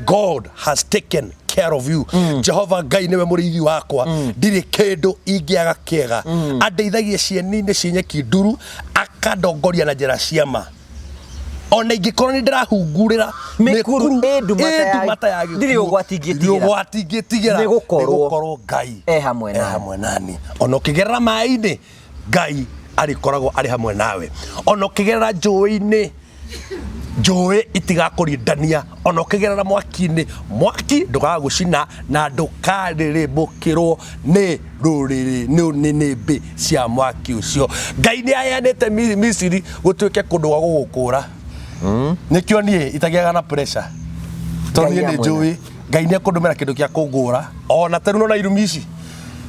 God has taken care of you. Jehova Ngai nĩwe mũrĩithi wakwa. Ndirĩ kĩndũ ingĩaga kĩega. Andeithagia cieni-inĩ cia nyeki nduru, akandongoria na njĩra cia ma. Ona ingĩkorwo nĩ ndĩrahungurĩra Mĩkuru ĩ nduma ta ya- ĩ nduma ta ya gĩkuũ, ndirĩ ũgwati ingĩtigĩra. ndirĩ ũgwati ingĩtigĩra. Nĩgũkorwo Nĩgũkorwo Ngai e hamwe e nani. hamwe nani. Ona ũkĩgerera maĩ-inĩ, Ngai arĩkoragwo arĩ hamwe nawe. Ona ũkĩgerera njũĩ-inĩ, njũĩ itigakũrindania. Ona ũkĩgerera mwaki-inĩ, mwaki ndũgagũcina na ndũkarĩrĩmbũkĩrwo nĩ rũrĩrĩ nĩ nĩnĩmbĩ cia mwaki ũcio. Ngai nĩ aheanĩte Misiri gũtuĩke kũndũ gwa gũgũkũra. Nĩkĩo niĩ itagĩaga na pressure. Tondũ Ngai niĩ nĩ hamwe njũĩ Ngai nĩ ekũndũmĩra kĩndũ kĩa kũngũra. Ona ta rĩu nona irumi ici.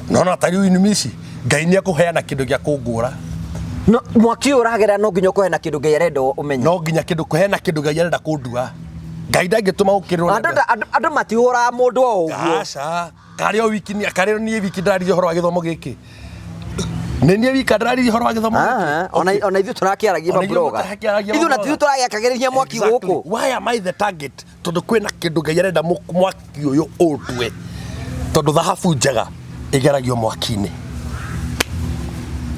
Nona ta rĩu irumi ici. Ngai nĩ ekũheana kĩndũ gĩa kũngũra. No, mwaki ũyũ ũragerera no nginya ũkorwo na kĩndũ Ngai arenda ũmenye. No nginya kĩndũ kũheana kĩndũ Ngai arenda kũndua. Ngai ndangĩtũma ũkĩrĩrwo nĩ Andũ andũ matihũraga mũndũ o ũguo. Aca, karĩ o wiki ni karĩ niĩ wiki ndĩraririe ũhoro wa gĩthomo gĩkĩ. Nĩ niĩ wika ndĩraririe ũhoro wa gĩthomo gĩkĩ. Aha, ona ona ithuĩ tũrakĩaragia Ona ithuĩ mabloga. tũrakĩaragia Ithuĩ na mabloga. ithuĩ tũragĩakagĩrĩria mwaki Exactly. gũkũ. Why am I the target? Tondũ kwĩna kĩndũ Ngai arenda mwaki ũyũ ũndue. Tondũ thahabu njega ĩgeragio mwaki-inĩ.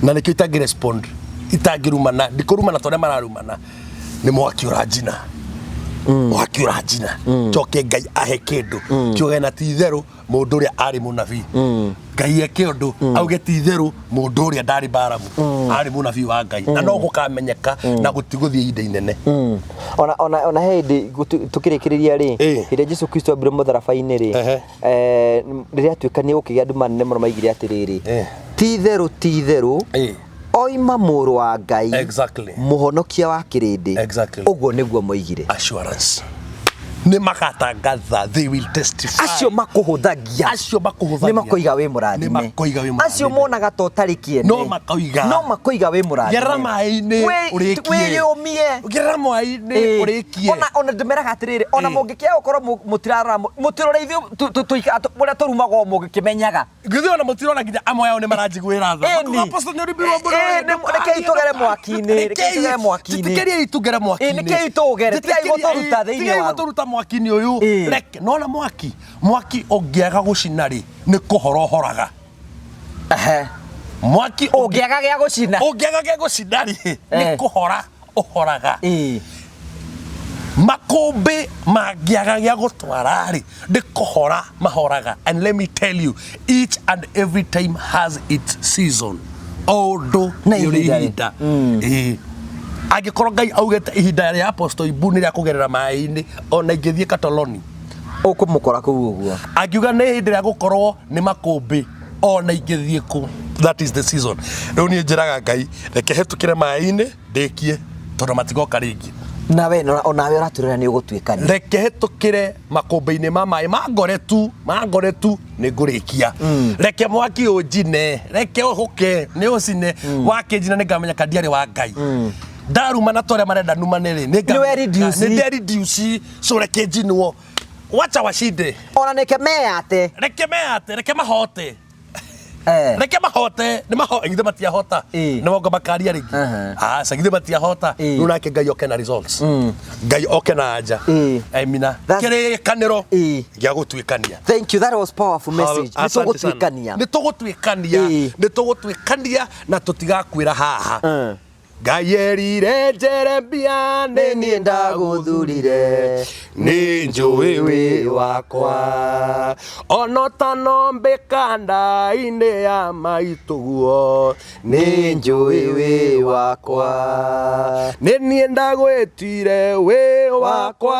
Na nĩkĩo itangĩ respond, itangĩrumana, ndikũrumana ta ũrĩa mararumana. Nĩ mwaki ũranjina. Mwaki ũranjina. Njoke Ngai ahe kĩndũ. Kiuge na ti itherũ mũndũ ũrĩa arĩ mũnabii. Ngai eke ũndũ, auge ti itherũ mũndũ ũrĩa ndarĩ Balamu, arĩ mũnabii wa Ngai. Na no gũkamenyeka na gũtigũthiĩ ihinda inene. Ona ona ona he hĩndĩ tũkĩrĩkĩrĩria rĩ, hĩndĩ ĩrĩa Jesu Kristo ambirwo mũtharaba-inĩ rĩ, rĩrĩa atuĩkanire gũkĩgĩa nduma nene mũno maigire atĩrĩrĩ, ti itherũ ti itherũ, oima mũrũ wa Ngai, mũhonokia wa kĩrĩndĩ. Ũguo nĩguo moigire. Assurance. Nĩ magatangatha, they will testify. Acio makũhũthagia. Acio makũhũthagia. Nĩ makoiga wĩ mũrathime. Nĩ makoiga wĩ mũrathime. Acio monaga ta ũtarĩ kĩene. No makoiga. No makoiga wĩ mũrathime. Gerera maĩ-inĩ ũrĩkie. Wĩyũmie. Gerera maĩ-inĩ ũrĩkie. Ona ona ndĩmeraga atĩrĩrĩ, ona mũngĩkĩaga gũkorwo mũtirarora mũtirore ithuĩ ũrĩa tũrumagwo mũgĩkĩmenyaga. Githĩ ona mũtirona nginya amwe ao nĩ maranjiguĩra tha. Ĩni. Makuga, Apostle nĩ ũrĩmbirwo mũno. Ĩni, rekei tũgere mwaki-inĩ, rekei tũgere mwaki-inĩ. Tĩtĩkĩriai tũgere mwaki-inĩ. Ĩni, rekei tũgere, tigai gũtũruta thĩinĩ Tigai wa- gũtũruta mwaki-inĩ ũyũ. Reke, nona mwaki, mwaki ũngĩaga gũcina rĩ, nĩ kũhora ũhoraga. Mwaki ũngĩaga gĩa gũcina. Ũngĩaga gĩa gũcina rĩ, nĩ kũhora ũhoraga. Makũmbĩ mangĩaga gĩa gũtwara rĩ, nĩ kũhora mahoraga. And let me tell you, each and every time has its season. O ũndũ Na nĩ ũrĩ ihinda rĩ. ihinda. Ĩĩ. Angĩkorwo Ngai augĩte ihinda rĩa Apostle Ibu nĩ rĩa kũgerera maĩ-inĩ, ona ingĩthiĩ Katoloni. Ũkũmũkora kũu ũguo. Angiuga nĩ ihinda rĩa gũkorwo nĩ makũmbĩ, ona ingĩthiĩ kũ. That is the season. Rĩu niĩ njĩraga Ngai, reke hĩtũkĩre maĩ-inĩ, ndĩkie, tondũ matigoka rĩngĩ. Nawe onawe ũratwĩrĩra nĩ ũgũtuĩkania. Reke hĩtũkĩre makũmbĩ-inĩ ma maĩ, mangore tu, mangore tu, nĩ ngũrĩkia. Reke mwaki ũnjine, reke ũhũke, nĩ ũcine, wakĩnjina nĩ ngamenya ka ndiarĩ wa Ngai. Ndarumana ta ũrĩa marenda numane rĩ, nĩ Nĩ we reduce. nĩ nde-reduce, so reke njinwo. Wacha washinde. Ona reke meyate. Reke meyate, reke mahote. Reke mahote nĩ maho githĩ matiahota. Nĩ mongo makaria rĩngĩ. Aca githĩ matiahota. Rĩu nake Ngai oke na results. Ngai oke na anja. Amina. Kĩrĩkanĩro gĩa gũtuĩkania. Thank you, that was powerful message. Nĩ Asante sana. tũgũtuĩkania. Nĩ tũgũtuĩkania. Nĩ tũgũtuĩkania na tũtigakuĩra haha. Ngai erire Jeremia, nĩ niĩ ndagũthurire, nĩ njũĩ wĩ wakwa, ona ũtanombĩka nda-inĩ ya maitũguo, nĩ njũĩ wĩ wakwa, nĩ niĩ ndagwĩtire wĩ wakwa,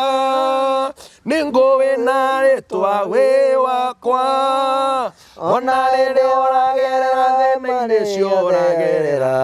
nĩ ngũĩ na rĩtwa wĩ wakwa, ona rĩrĩa ũragerera thĩna-inĩ ũcio ũragerera,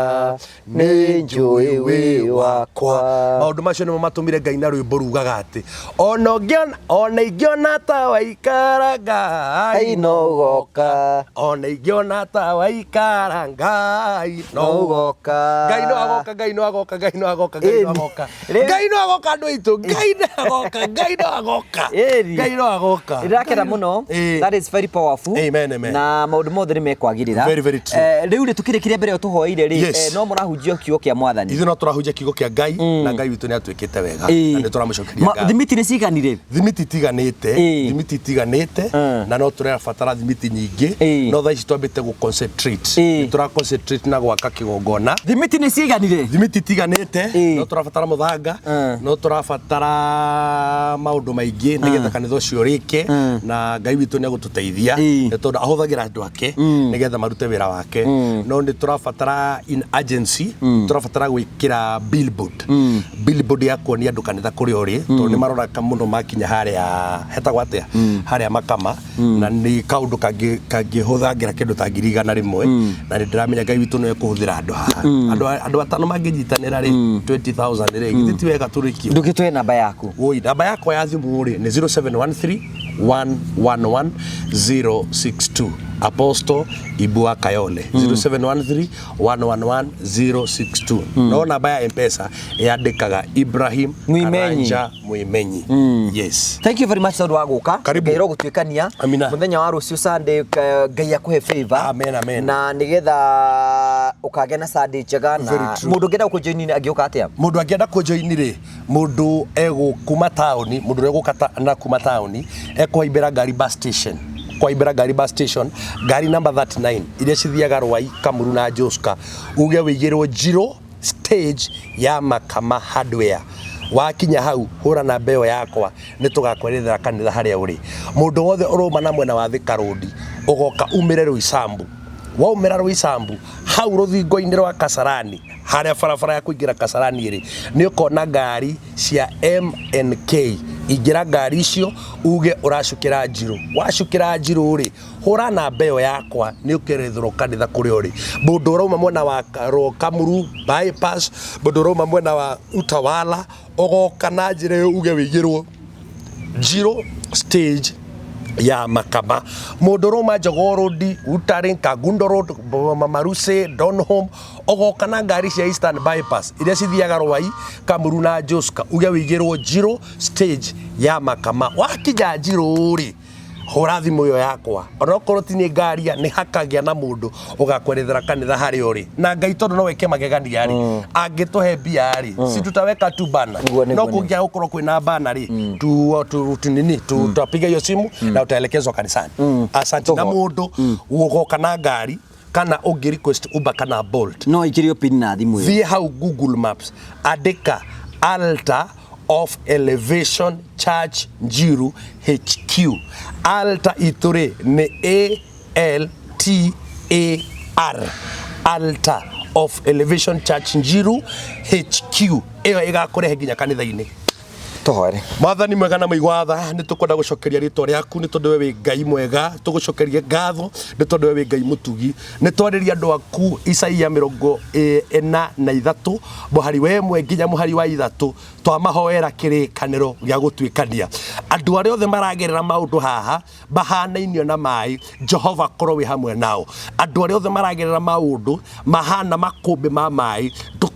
nĩ njũĩ wĩ wakwa. Maũndũ macio nĩmo matũmire Ngai na rwĩmbo rugaga atĩ ona ũngĩona, ona ingĩona ta waikara Ngai no ũgoka, ona ingĩona ta waikara Ngai no ũgoka. Ngai no agoka, Ngai no agoka, Ngai no agoka, Ngai no agoka. Ngai no agoka andũ aitũ, Ngai no agoka, Ngai no agoka. Ngai no agoka. Ndĩrakena mũno. That is very powerful. Amen, amen. Na maũndũ mothe nĩ mekwagĩrĩra. Very, very true. Rĩu rĩ, tũkĩrĩkĩria mbere ĩyo tũhoeire rĩ, no mũrahunjia kiugo kĩa Mwathani. Ithuĩ no tũrahunjia kiugo kĩa Ngai, na Ngai witũ nĩ atwĩkĩte wega na nĩ tũramũcokeria ngatho. Thimiti nĩ ciganire? Thimiti itiganĩte, thimiti itiganĩte, na no tũrabatara thimiti nyingĩ, no thaa ici twambĩte gũ concentrate. Nĩ tũra concentrate na gwaka kĩgongona. Thimiti nĩ ciganire? Thimiti itiganĩte, no tũrabatara mũthanga, no tũrabatara maũndũ maingĩ nĩgetha kanitha ũcio ũrĩke, na Ngai witũ nĩ egũtũteithia, nĩ tondũ ahũthagĩra andũ ake nĩgetha marute wĩra wake. No nĩ tũrabatara in urgency, tũrabatara gwĩkĩra billboard, billboard ya kuonia andũ kanitha kũrĩa ũrĩ, tondũ nĩ maroraga mũno makinya harĩa hetagwo atĩa, harĩa Makama, na nĩ kaũndũ kangĩhũthangĩra kĩndũ ta 100,000, na nĩ ndĩramenya Ngai witũ nĩ ekũhũthĩra andũ haha. Andũ atano mangĩnyitanĩra rĩ, 20,000 rĩ, githĩ ti wega tũrĩkie? Ndũgĩtũhe namba yaku. Oi, namba yakwa ya thimũ rĩ nĩ 0713 111 062. Apostle Ibua Kayole, 0713 111 062. No namba ya M-Pesa yandĩkaga Ibrahim Mwimenyi. Karanja Mwimenyi. Yes. Thank you very much tondũ wa gũka. Karibu. Ngai arogũtuĩkania. Amina. Mũthenya wa rũciũ Sunday, Ngai akũhe favor. Amen, amen. Na nĩgetha ũkagĩa na Sunday njega, na Very true. mũndũ ũngĩenda gũkũjoin angĩũka atĩa? Mũndũ angĩenda kũnjoin rĩ, mũndũ egũkuma taũni, mũndũ ũrĩa ũgũka na kuma taũni ekũhaimbĩra ngari bus station, kũhaimbĩra ngari bus station, ngari number 39 iria cithiaga Rwai, Kamuru na Joska, uge wĩigĩrwo Njirũ stage ya Makama Hardware. Wakinya hau hũra namba ĩyo yakwa, nĩ tũgakwerethera kanitha harĩa ũrĩ. Mũndũ wothe ũrauma na mwena wa Thika Road, ũgoka umĩre Roysambu. Waumĩra Roysambu, hau rũthingo-inĩ rwa Kasarani, harĩa barabara ya kũingĩra Kasarani ĩrĩ, nĩ ũkona ngari cia MNK. Ingĩra ngari icio uge ũracukĩra Njirũ. Wacukĩra Njirũ rĩ, hũra namba ĩyo yakwa, nĩ ũkeretherwo kanitha kũrĩa ũrĩ. Mũndũ ũrauma mwena wa Kamuru bypass, mũndũ ũrauma mwena wa Utawala, ũgoka na njĩra ĩyo uge wĩigĩrwo Njirũ stage ya Makama. Mũndũ ũrauma Jogoo Road, Utaring, Kangundo Road, Maruse, Donholm, ũgoka na ngari cia Eastern Bypass iria cithiaga Rwai, Kamuru na Joska, uge wĩigĩrwo Njirũ stage ya Makama. Wakinya Njirũ rĩ, hũra thimũ ĩyo yakwa, onokorwo ti nĩ ngaria, nĩ hakagĩa na mũndũ ũgakwerethera kanitha harĩa ũrĩ. Na Ngai tondũ no weke magegania rĩ, angĩtũhe mbia rĩ, si tutaweka tu bana. No kũngĩa gũkorwo kwĩna bana rĩ, tu nini, tutapiga hiyo simu na utaelekezwa kanisani. Asante. Na mũndũ ũgoka na ngari kana ũngĩ request Uber kana Bolt, no ikĩrio pin na thimũ ĩyo. Thiĩ hau Google Maps, andĩka Altar of Elevation Church Njiru HQ. Altar itũ rĩ nĩ ALTAR, Altar of Elevation Church Njiru HQ. Ĩyo ĩgakũrehe nginya kanitha-inĩ. Tũhoere. Mwathani mwega na mũigua tha, nĩ tũkwenda gũcokeria rĩtwa rĩaku nĩ tondũ we wĩ Ngai mwega, tũgũcokerie ngatho nĩ tondũ we wĩ Ngai mũtugi. Nĩ twarĩria andũ aku Isaia 43 mũhari wa 1 nginya mũhari wa 3, twamahoera kĩrĩkanĩro gĩa gũtuĩkania. Andũ arĩa othe maragerera maũndũ haha mahanainio na maĩ, Jehova korwo wĩ hamwe nao. Andũ arĩa othe maragerera maũndũ mahana makũmbĩ ma maĩ,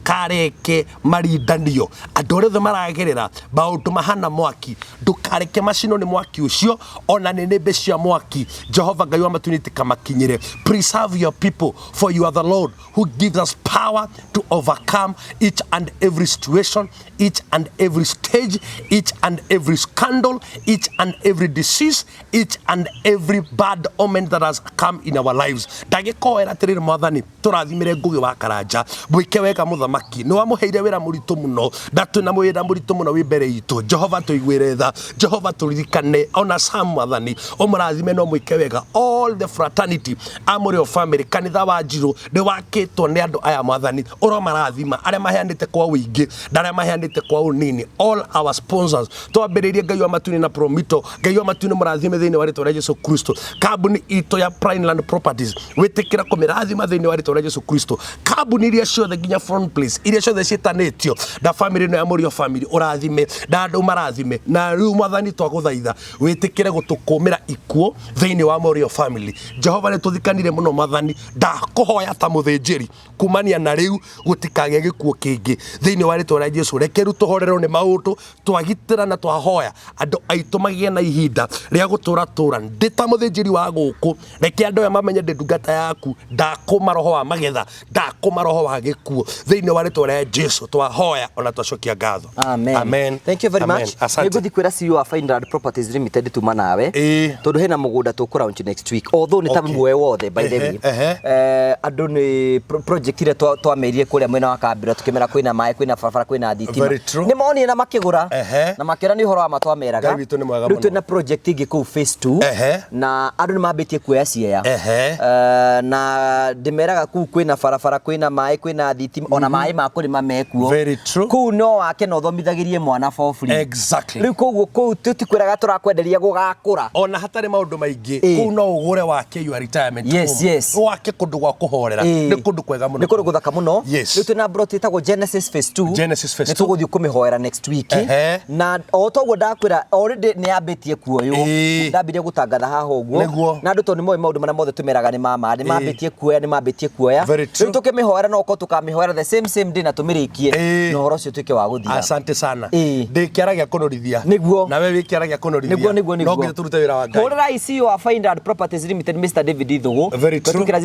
Ndũkareke marindanio andũ arĩa othe maragerera maũndũ mahana mwaki, ndũkareke macinwo nĩ mwaki ũcio ona nĩnĩmbĩ cia mwaki. Jehova Ngai wa matu-inĩ itikamakinyĩre. Preserve your people, for you are the Lord who gives us power to overcome each and every situation, each and every stage, each and every scandal, each and every disease, each and every bad omen that has come in our lives. Ndagĩkoera atĩrĩrĩ Mwathani, tũrathimĩre Ngũgĩ wa Karanja, mwĩke wega mũthamaki, nĩ wamũheire wĩra mũritũ mũno, na twĩna wĩra mũritũ mũno wĩ mbere itũ. Jehova tũiguĩre tha, Jehova tũririkane, ona Sam Mwathani, ũmũrathime no mwĩke wega. All the fraternity, Amũrĩo family, kanitha wa Njirũ, nĩ wakĩtwo nĩ andũ aya Mwathani, ũromarathima, arĩa maheanĩte kwa ũingĩ, na arĩa maheanĩte kwa ũnini. All our sponsors, twambĩrĩirie Ngai wa matu-inĩ na Promito, Ngai wa matu-inĩ mũrathime thĩinĩ wa rĩtwa rĩa Jesu Kristo. Kambuni itũ ya Primeland Properties, wĩtĩkĩra kũmĩrathima thĩinĩ wa rĩtwa rĩa Jesu Kristo. Kambuni iria ciothe nginya Front Place, iria ciothe ciĩtanĩtio na family ĩno ya Mũrio family, ũrathime na andũ marathime. Na rĩu Mwathani twagũthaitha wĩtĩkĩre gũtũkũmĩra ikuũ thĩinĩ wa Mũrio family. Jehova nĩ tũthikanire mũno Mwathani, ndakũhoya ta mũthĩnjĩri kumania na rĩu gũtikagĩa gĩkuũ kĩngĩ thĩinĩ wa rĩtwa rĩa Jesu. Reke rĩu tũhorerwo nĩ maũndũ, twagitĩra na twahoya andũ aitũ magĩe na ihinda rĩa gũtũra tũra. Ndĩ ta mũthĩnjĩri wa gũkũ, reke andũ aya mamenye ndĩ ndungata yaku, ndakũma roho wa magetha, ndakũma roho wa gĩkuũ thĩinĩ wa rĩtwa rĩa Jesu. Twahoya ona twacokia ngatho. Amen. Amen. Thank you very Amen. much. Asante. Nĩngũthiĩ kwĩra CEO wa Fineland Properties Limited tuma nawe. Ĩĩ. Tondũ hena mũgũnda tũkũ launch next week. Although nĩ ta Okay. muoe wothe by the way. Ehe, Andũ nĩ project ĩrĩa twamerire kũrĩa mwena wa Kambĩra tũkĩmera kwĩna maĩ, kwĩna barabara, kwĩna thitima. Very true. Nĩ monire na makĩgũra. Ehe. Na makĩra nĩ ũhoro wa ma twameraga. Ngai witũ nĩ mwega Rĩu mũno. twĩna project ĩngĩ kũu phase 2. Ehe. Na andũ nĩ mambĩtie kuoya ciea. Ehe. Na ndĩmeraga kũu kwĩna barabara, kwĩna maĩ, kwĩna thitima, ona maĩ ma kũrĩma mekuo. Very true. Kũu no wake na ũthomithagĩrie mwana for free. Exactly. Rĩu koguo kũu tũtikwĩraga tũrakwenderia gũgakũra. Ona hatarĩ maũndũ maingĩ, Ĩĩ. kũu no ũgũre wake your retirement Yes, home. yes. Wake kũndũ gwa kũhorera, Ĩĩ. nĩ kũndũ kwega mũno, Nĩ kũndũ gũthaka mũno. Yes. Rĩu twĩna plot ĩtagwo Genesis phase 2. Genesis phase Nĩ 2. tũgũthiĩ kũmĩhoera next week. Ehe. Na o toguo ndakwĩra already nĩ yambĩtie kuoywo. Ĩĩ. Ndambirie gũtangatha haha ũguo. Nĩguo. Na andũ tondũ nĩ moĩ maũndũ marĩa mothe tũmeraga nĩ ma ma, nĩ Ĩĩ. mambĩtie kuoya, nĩ mambĩtie kuoya. Very true. Rĩu tũkĩmĩhoera no ũkorwo tũkamĩhoera the same same day na tũmĩrĩkie Ĩĩ. na ũhoro ũcio ũtuĩke wa gũthira. Asante sana. Ĩĩ. Ndĩ kĩara gĩa kũnorithia. Nĩguo. Nawe wĩ kĩara gĩa kũnorithia. Nĩguo, nĩguo, nĩguo. No nginya tũrute wĩra wa Ngai. Hũrĩra CEO wa Fineland Properties Limited Mr David Ithugu. Very true. Kũhetũkĩra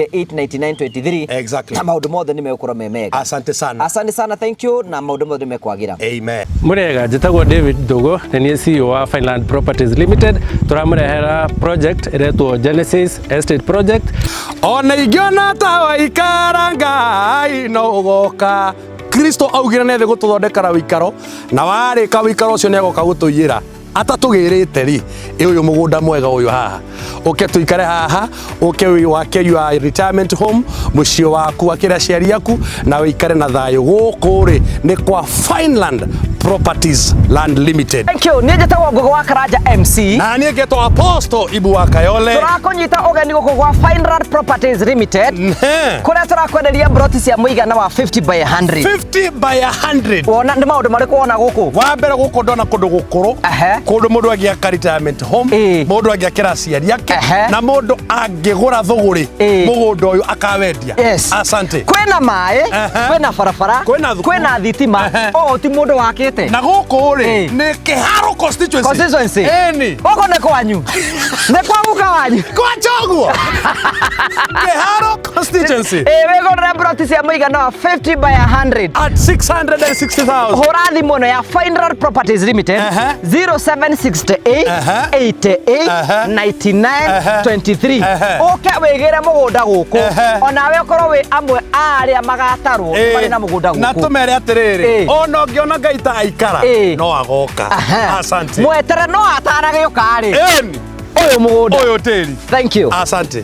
0768889923. Exactly. Na maũndũ mothe nĩ megũkorwo me mega. Asante sana. Asante sana, thank you, na maũndũ mothe nĩ mekwagĩra. Amen. Murega, njĩtagwo David Ndũgũ, nĩ niĩ CEO wa Fineland Properties Limited. Tũramũrehera project ĩretwo Genesis Estate Project. Ona ingĩona ta waikara Ngai no ũgoka. Kristo augire nĩ thĩ gũtũthondekera wĩikaro, na warĩka wĩikaro ũcio nĩ agoka gũtũiyĩra. Atatũgĩrĩte rĩ, ĩ ũyũ mũgũnda mwega ũyũ haha, ũke tũikare haha, ũke wake your retirement home, mũciĩ waku wakĩre aciari aku na wĩikare na thayũ. Gũkũ rĩ nĩ kwa Fineland Properties Land Limited. Thank you. Niĩ njĩtagwo Ngũgĩ wa Karanja MC. Na niĩ ngetwo Apostle Ibu wa Kayole. Tũrakũnyita ũgeni gũkũ gwa Fineland Properties Limited. Ehe. Kũrĩa tũrakwenderia broti cia mũigana wa 50 by 100. 50 by 100. Wona nĩ maũndũ marĩkũ wona gũkũ? Wa mbere gũkũ ndona kũndũ gũkũrũ, Ehe. kũndũ mũndũ angĩaka retirement home, Ĩĩ. mũndũ angĩakĩra aciari ake, Ehe. na mũndũ angĩgũra thũgũrĩ Ĩĩ. mũgũnda ũyũ akawendia. Yes. Asante. Kwĩna maĩ, Ehe. kwĩna barabara, Kwĩna thukuru. kwĩna thitima. Ehe. Ũũ ti mũndũ wakĩte. Na gũkũ rĩ Ĩĩ. nĩ Kĩharo constituency. Constituency. Ĩni. Gũkũ nĩ kwanyu. Nĩ kwa guka wanyu. Kwa Choguo. Kĩharo constituency Ĩĩ wĩgũrĩre broti cia mũigana wa 50 by 100. at 660,000. Hũra thimũ ĩno ya Fineland Properties Limited Ehe. 0768 Ehe. 88 Ehe. 99 Ehe. 23. Ehe. Ũke wĩgĩre mũgũnda gũkũ Ehe. onawe ũkorwo wĩ amwe a arĩa magatarwo Ĩĩ. marĩ na mũgũnda Na gũkũ. tũmere atĩrĩrĩ, Ĩĩ. ona ũngĩona Ngai ta aikara Ĩĩ. no agoka. Aha. Asante. Mwetere no ataragĩũka rĩ Ĩni. ũyũ mũgũnda. Ũyũ tĩri. Thank you. Asante.